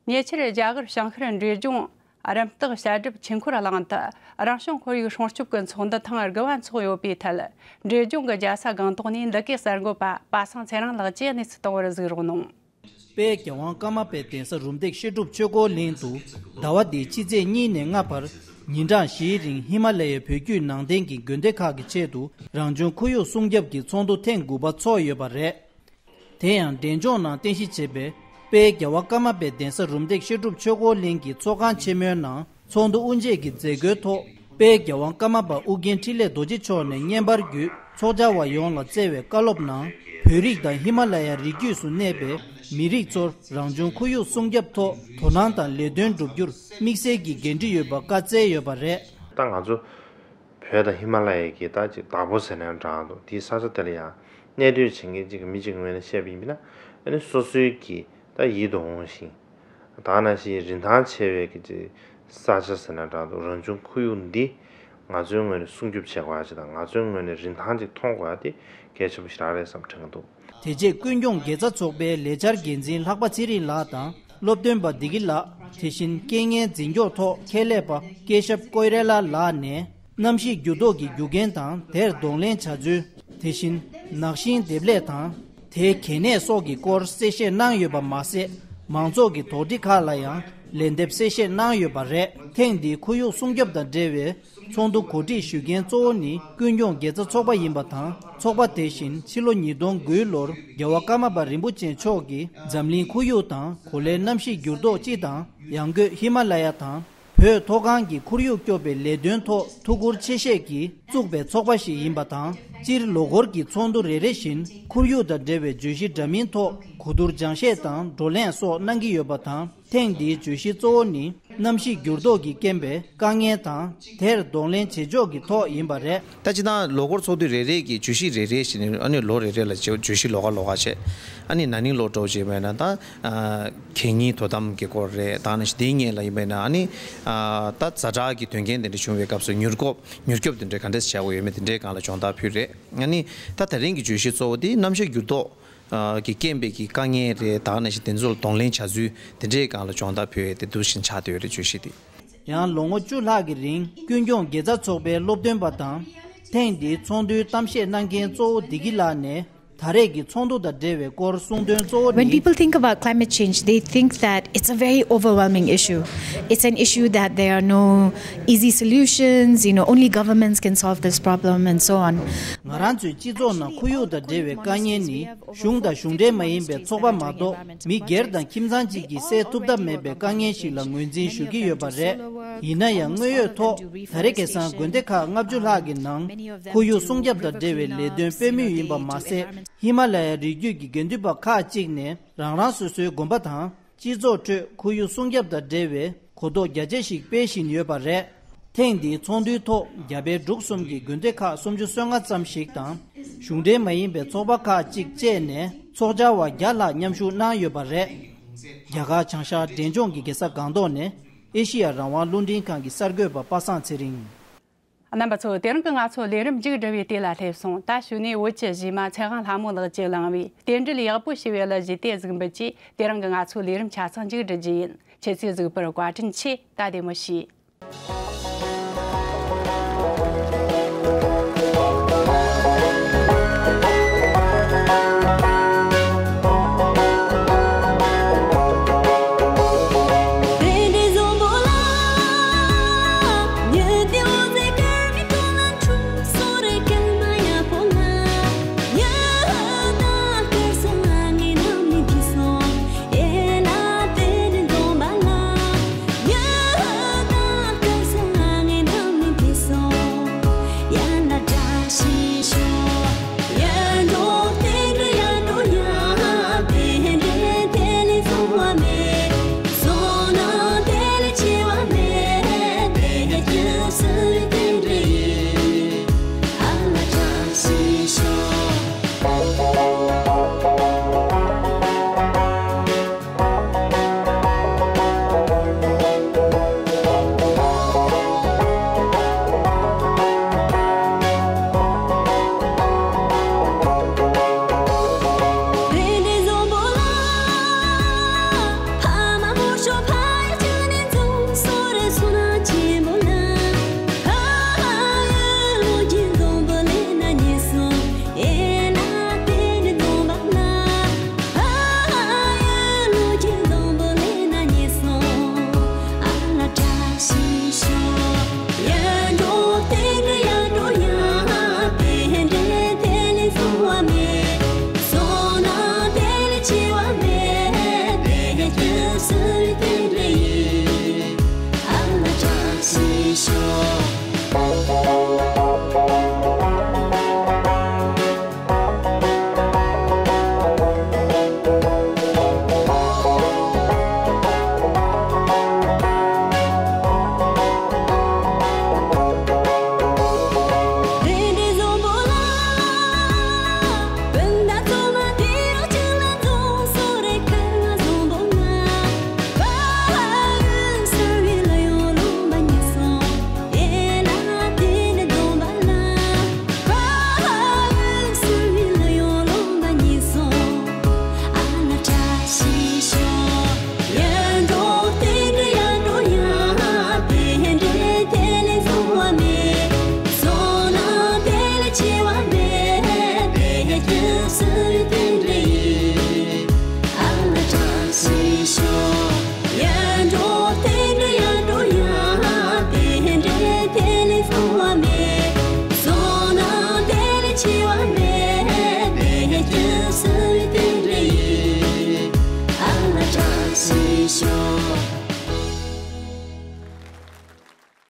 ཉེ་ཆར་རྒྱ་གར་བྱང་ཤར་འབྲས་ལྗོངས་རམ་སྟག་བྱ་གྲབས་ཆོས་འཁོར་གླིང་དུ་རང་བྱུང་ཁོར་ཡུག་སྲུང་སྐྱོབ་ཀྱི་ཚོགས་འདུ་ཐེངས་དགུ་པ་འཚོགས་ཡོད་པའི་ཐད། འབྲས་ལྗོངས་ཀྱི་རྒྱལ་ས་སྒང་ཏོག་ནས་འདི་གའི་གསར་འགོད་པ་པ་སངས་ཚེ་རིང་ལགས་ཀྱིས་གནས་ཚུལ་གཏོང་བར་གཟིགས་རོགས་གནང་། དཔལ་རྒྱལ་དབང་ཀརྨ་པའི་གདན་ས་རུམ་བཏེག་བཤད་སྒྲུབ་ཆོས་འཁོར་གླིང་དུ་ཟླ་བ་འདིའི་ཕྱི་ཚེས་གཉིས་ནས་ལྔ་བར་ཉིན་གྲངས་བཞིའི་རིང་ཧི་མ་ལ་ཡའི་བོད་བརྒྱུད་ནང་བསྟན་གྱི་དགོན་སྡེ་ཁག་གི་ཆེད་དུ་རང་བྱུང་ཁོར་ཡུག་སྲུང་སྐྱོབ་ཀྱི་ཚོགས་འདུ་ཐེངས་དགུ་པ་འཚོགས་ཡོད་པ་རེད། དེ་ཡང་འབྲས་ལྗོངས་ནང་རྟེན་གཞི་བྱས་པའི་དཔལ་རྒྱལ་བ་ཀརྨ་པའི་གདན་ས་རུམ་བཏེག་བཤད་སྒྲུབ་ཆོས་འཁོར་གླིང་གི་ཚོགས་ཁང་ཆེན་མོའི་ནང་ཚོགས་འདུ་དབུ་འབྱེད་ཀྱི་མཛད་སྒོའི་ཐོག་དཔལ་རྒྱལ་དབང་ཀརྨ་པ་ཨོ་རྒྱན་འཕྲིན་ལས་རྡོ་རྗེ་མཆོག་ནས་བརྙན་པར་བརྒྱུད་ཚོགས་བཅར་བ་ཡོངས་ལ་བསྩལ་བའི་བཀའ་སློབ་ནང་། བོད་རིགས་དང་ཧི་མ་ལ་ཡ་རི་རྒྱུད་སུ་གནས་པའི་མི་རིགས་ཚོར་རང་བྱུང་ཁོར་ཡུག་སྲུང་སྐྱོབ་ཐོག་དོ་སྣང་དང་ལས་དོན་བསྒྲུབ་རྒྱུར་དམིགས་བསལ་གྱི་འགན་འཁྲི་ཡོད་པ་བཀའ་སྩལ་ཡོད་པ་རེད། ད་ང་ཚོ་བོད་དང་ཧི་མ་ལ་ཡའི་གི་ད་ཅིག་བདག་པོ་ཟེར་ན་འདྲ་འདུག་དེའི་ས་ཆ་དེ་ལ་ཡང་གནས་སྡོད་བྱེད་མཁན་ཅིག་གི་མི་གཅིག་ངོས་ནས་བཤད་པ་ཡིན་ན། ཨ་ནི་སོ་སོའི་གི་ད་ཡིད་དུ་འོང་ཞིང་། ད་ནང་བཞིན་རིན་ཐང་ཆེ་བའི་གི་ཅིག་ས་ཆ་ཟེར་ན་འདྲ་འདུག་རང་བྱུང་ཁོར་ཡུག་འདི་ང་ཚོའི་ངོས་ནས་སྲུང་སྐྱོབ་བྱེད་དགོས་ཡ་ཅིག་དང་། ང་ཚོའི་ངོས་ནས་རིན་ཐང་ཅིག་མཐོང་དགོས་ཡ་དེ་གལ་ཆེན་པོ་ཞེ་དྲག་རེད་བསམ་དྲན་གྱི་འདུག་དེ་རྗེས་ཀུན་འཁྱོངས་དགེ་རྩ་ཚོགས་པའི་ལས་འཆར་འགན་འཛིན་ལྷག་པ་ཚེ་རིང་ལགས་དང་། སློབ་སྟོན་པ་བདེ་སྐྱིད་ལགས། དེ་བཞིན་རྐྱེན་ངན་འཛིན་སྐྱོང་ཐོག་ཁྱད་ལས་པ་སྐལ་ཞབས་ཀོས་རེ་ལ་ལགས་ནས། གནམ་གཤིས་འགྱུར་ལྡོག་གི་རྒྱུ་རྐྱེན་དང་དེར་གདོང་ལེན་བྱ་ཚུལ། དེ་བཞིན་ནགས་ཤིང་འདེབས་ལས་དང་དེའི་གལ་གནད་སོགས་ཀྱི་སྐོར་གསལ་བཤད་གནང་ཡོད་པ་མ་ཟད། མང་ཚོགས་ཀྱི་དོགས་འདྲི་ཁག་ལ་ཡང་ ལན་འདེབས་གསལ་བཤད་གནང་ཡོད་པ་རེད། ཐེངས་འདིའི་ཁོར་ཡུག་སྲུང་སྐྱོབ་དང་འབྲེལ་བའི་ཚོགས་འདུ་གོ་སྒྲིག་ཞུ་མཁན་གཙོ་བོ་ནི་ཀུན་སྐྱོང་དགེ་རྩ་ཚོགས་པ་ཡིན་པ་དང་། ཚོགས་པ་དེ་བཞིན་ཕྱི་ལོ་ཉིས་སྟོང་དགུའི་ལོར་རྒྱལ་བ་ཀརྨ་པ་རིན་པོ་ཆེ་མཆོག་གིས་འཛམ་གླིང་ཁོར་ཡུག་དང་གོ་ལའི་གནམ་གཤིས་འགྱུར་ལྡོག་སྤྱི་དང་། ཡང་སྒོས་ཧི་མ་ལ་ཡ་དང་བོད་མཐོ་སྒང་གི་ཁོར་ཡུག་སྐྱོབ་པའི་ལས་དོན་ཐོག་ཐུགས་ཁུར་ཆེ་བཞེས་ཀྱིས་བཙུགས་པའི་ཚོགས་པ་ཞིག་ཡིན་པ་དང་། སྤྱིར་ལོ་འཁོར་གྱི་ཚོགས་འདུ་རེ་རེ་བཞིན་ཁོར་ཡུག་དང་འབྲེལ་བའི་བརྗོད་གཞི་འདྲ་མིན་ཐོག་གོ་བསྡུར་སྦྱང་བཤད་དང་བགྲོ་གླེང་སོགས་གནང་གི་ཡོད་པ་དང་། ཐེངས་འདིའི་བརྗོད་གཞི་གཙོ་བོ་ནི་གནམ་གཤིས་འགྱུར་ལྡོག་གི་རྐྱེན་པས་དཀའ་ངལ་དང་། དེར་གདོང་ལེན་བྱེད་ཕྱོགས་ཀྱི་ཐོག་ཡིན་པ་རེད། ད་སྤྱིར་བཏང་ལོ་འཁོར་ཚོགས་དུས་རེ་རེ་གི་བརྗོད་གཞི་རེ་རེ་བཞིན་ཨ་ནི་ལོ་རེ་རེ་ལ་བརྗོད་བརྗོད་གཞི་ལོགས་ཀ་ལོགས་ཀ་བྱས། ཨ་ནི་ན་ནིང་ལོ་འགྲོ་བྱས་པས་ན་ད་ཨ་གད་སྙིགས་དོ་དམ་གྱི་སྐོར་རེད། ད་ནི་དེའི་སྔོན་ལ་ཡིན་པས་ན་ཨ་ནི་ཨ་ད་ཛ་དྲག་གི་དོན་རྐྱེན་དེ་འདྲ་བྱུང་བའི་སྐབས་སུ་མྱུར་སྐྱོབ་མྱུར་སྐྱོབ་དེ་འདྲ་ག་འདྲས་བྱ་དགོས་ཡོད་མེད་དེ་འདྲའི་སྒང་ལ་སྦྱོང་བརྡར་ཕུལ་རེད། ཨ་ནི་ད་དེ་རིང་གི་བརྗོད་གཞི་གཙོ་བོ་དེ་གནམ་གཤིས་འགྱུར་ལྡོག་གི་རྐྱེན་པས་ཀྱི་དཀའ་ངལ་རེད། ད་ནང་བཞིན་དེ་ཚོ་ལ་གདོང་ལེན་བྱ་ཚུལ་དེ་འདྲའི་སྒང་ལ་སྦྱོང་བརྡར་ཕུལ་ཡས་དེ་འདུག་བཞིན་ཆགས་བསྡད་ཡོད་རེད། བརྗོད་གཞི་དེ། ཡང་ལོ་ངོ་བཅུ་ལྷག་གི་རིང་ཀུན་སྐྱོང་དགེ་རྩ་ཚོགས་པའི་སློབ་སྟོན་པ་དང་། ཐེངས་འདིའི་ཚོགས་འདུའི་གཏམ་བཤད་གནང་མཁན་གཙོ་བོ་བདེ་སྐྱིད་ལགས་ནས། ད་རེས་ཀྱི་ཚོགས་འདུ་དང་འབྲེལ་བའི་སྐོར་གསུངས་དོན་གཙོ་བོ་When ནི། People think about climate change, they think that it's a very overwhelming issue. It's an issue that there are no easy solutions, you know, only governments can solve this problem and so on. ང་རང་ཚོའི་སྤྱི་ཚོགས་ནང་ཁོར་ཡུག་དང་འབྲེལ་བའི་དཀའ་ངལ་ནི། གཞུང་དང་གཞུང་འབྲེལ་མ་ཡིན་པའི་ཚོགས་པ་མ་གཏོགས་མི་སྒེར་དང་ཁྱིམ་ཚང་གཅིག་གིས་སེལ་ཐུབ་ཐབས་མེད་པའི་དཀའ་ངལ་ཞིག་ལ་ངོས་འཛིན་ཞུ་གི་ཡོད་པ་རེད། ཡིན་ན་ཡང་དངོས་ཡོད་ཐོག་ད་རེས་ཁ་སང་དགོན་སྡེ་ཁག་ལྔ་བཅུ་ལྷག་གི་ནང་ཁོར་ཡུག་སྲུང་སྐྱོབ་དང་འབྲེལ་བའི་ལས་དོན་སྤེལ་མུས་ཡིན་པ་མ་ཟད། ཧི་མ་ལ་ཡའི་རི་རྒྱུད་ཀྱི་དགེ་འདུན་པ་ཁག་ཅིག་ནས་རང་རང་སོ་སོའི་དགོན་པ་དང་། སྤྱི་ཚོགས་ཁྲོད་ཁོར་ཡུག་སྲུང་སྐྱོབ་དང་འབྲེལ་བའི་གོ་རྟོགས་རྒྱ་ཆེ་ཞིག་སྤེལ་བཞིན་ཡོད་པ་རེད། ཐེངས་འདིའི་ཚོགས་འདུའི་ཐོག་རྒྱ་བལ་འབྲུག་གསུམ་གྱི་དགོན་སྡེ་ཁག་སུམ་ཅུ་སོ་ལྔ་ཙམ་ཞིག་དང་། གཞུང་འབྲེལ་མ་ཡིན་པའི་ཚོགས་པ་ཁག་ཅིག་བཅས་ནས་ཚོགས་བཅར་བ་བརྒྱ་ལྷག་མཉམ་ཞུགས་གནང་ཡོད་པ་རེད། རྒྱ་གར་བྱང་ཤར་འབྲས་ལྗོངས་ཀྱི་རྒྱལ་ས་སྒང་ཏོག་ནས་ཨེ་ཤེ་ཡ་རང་དབང་རླུང་འཕྲིན་ཁང་གི་གསར་འགོད་པ་པ་སངས་ཚེ་རིང་། རྣམ་པ་ཚོ། དེ་རིང་གི་ང་ཚོ་ལས་རིམ་མཇུག་བསྒྲིལ་བའི་དུས་ལ་སླེབས་སོང་། ད་གཞུག་ནས་བོད་ཀྱི་གཞས་མ་ཚེ་དབང་ལྷ་མོ་ལགས་ཀྱིས་བླངས་པའི་རྟེན་འབྲེལ་ཡག་པོ་ཞེས་པའི་གླུ་གཞས་དེ་གཟིགས་འབུལ་གྱིས་དེ་རིང་གི་ང་ཚོའི་ལས་རིམ་ཆ་ཚང་མཇུག་བསྒྲིལ་རྒྱུ་ཡིན། ཁྱེད་ཚོས་གཟིགས་པར་བཀའ་དྲིན་ཆེ། ད་བདེ་མོ་བྱོས།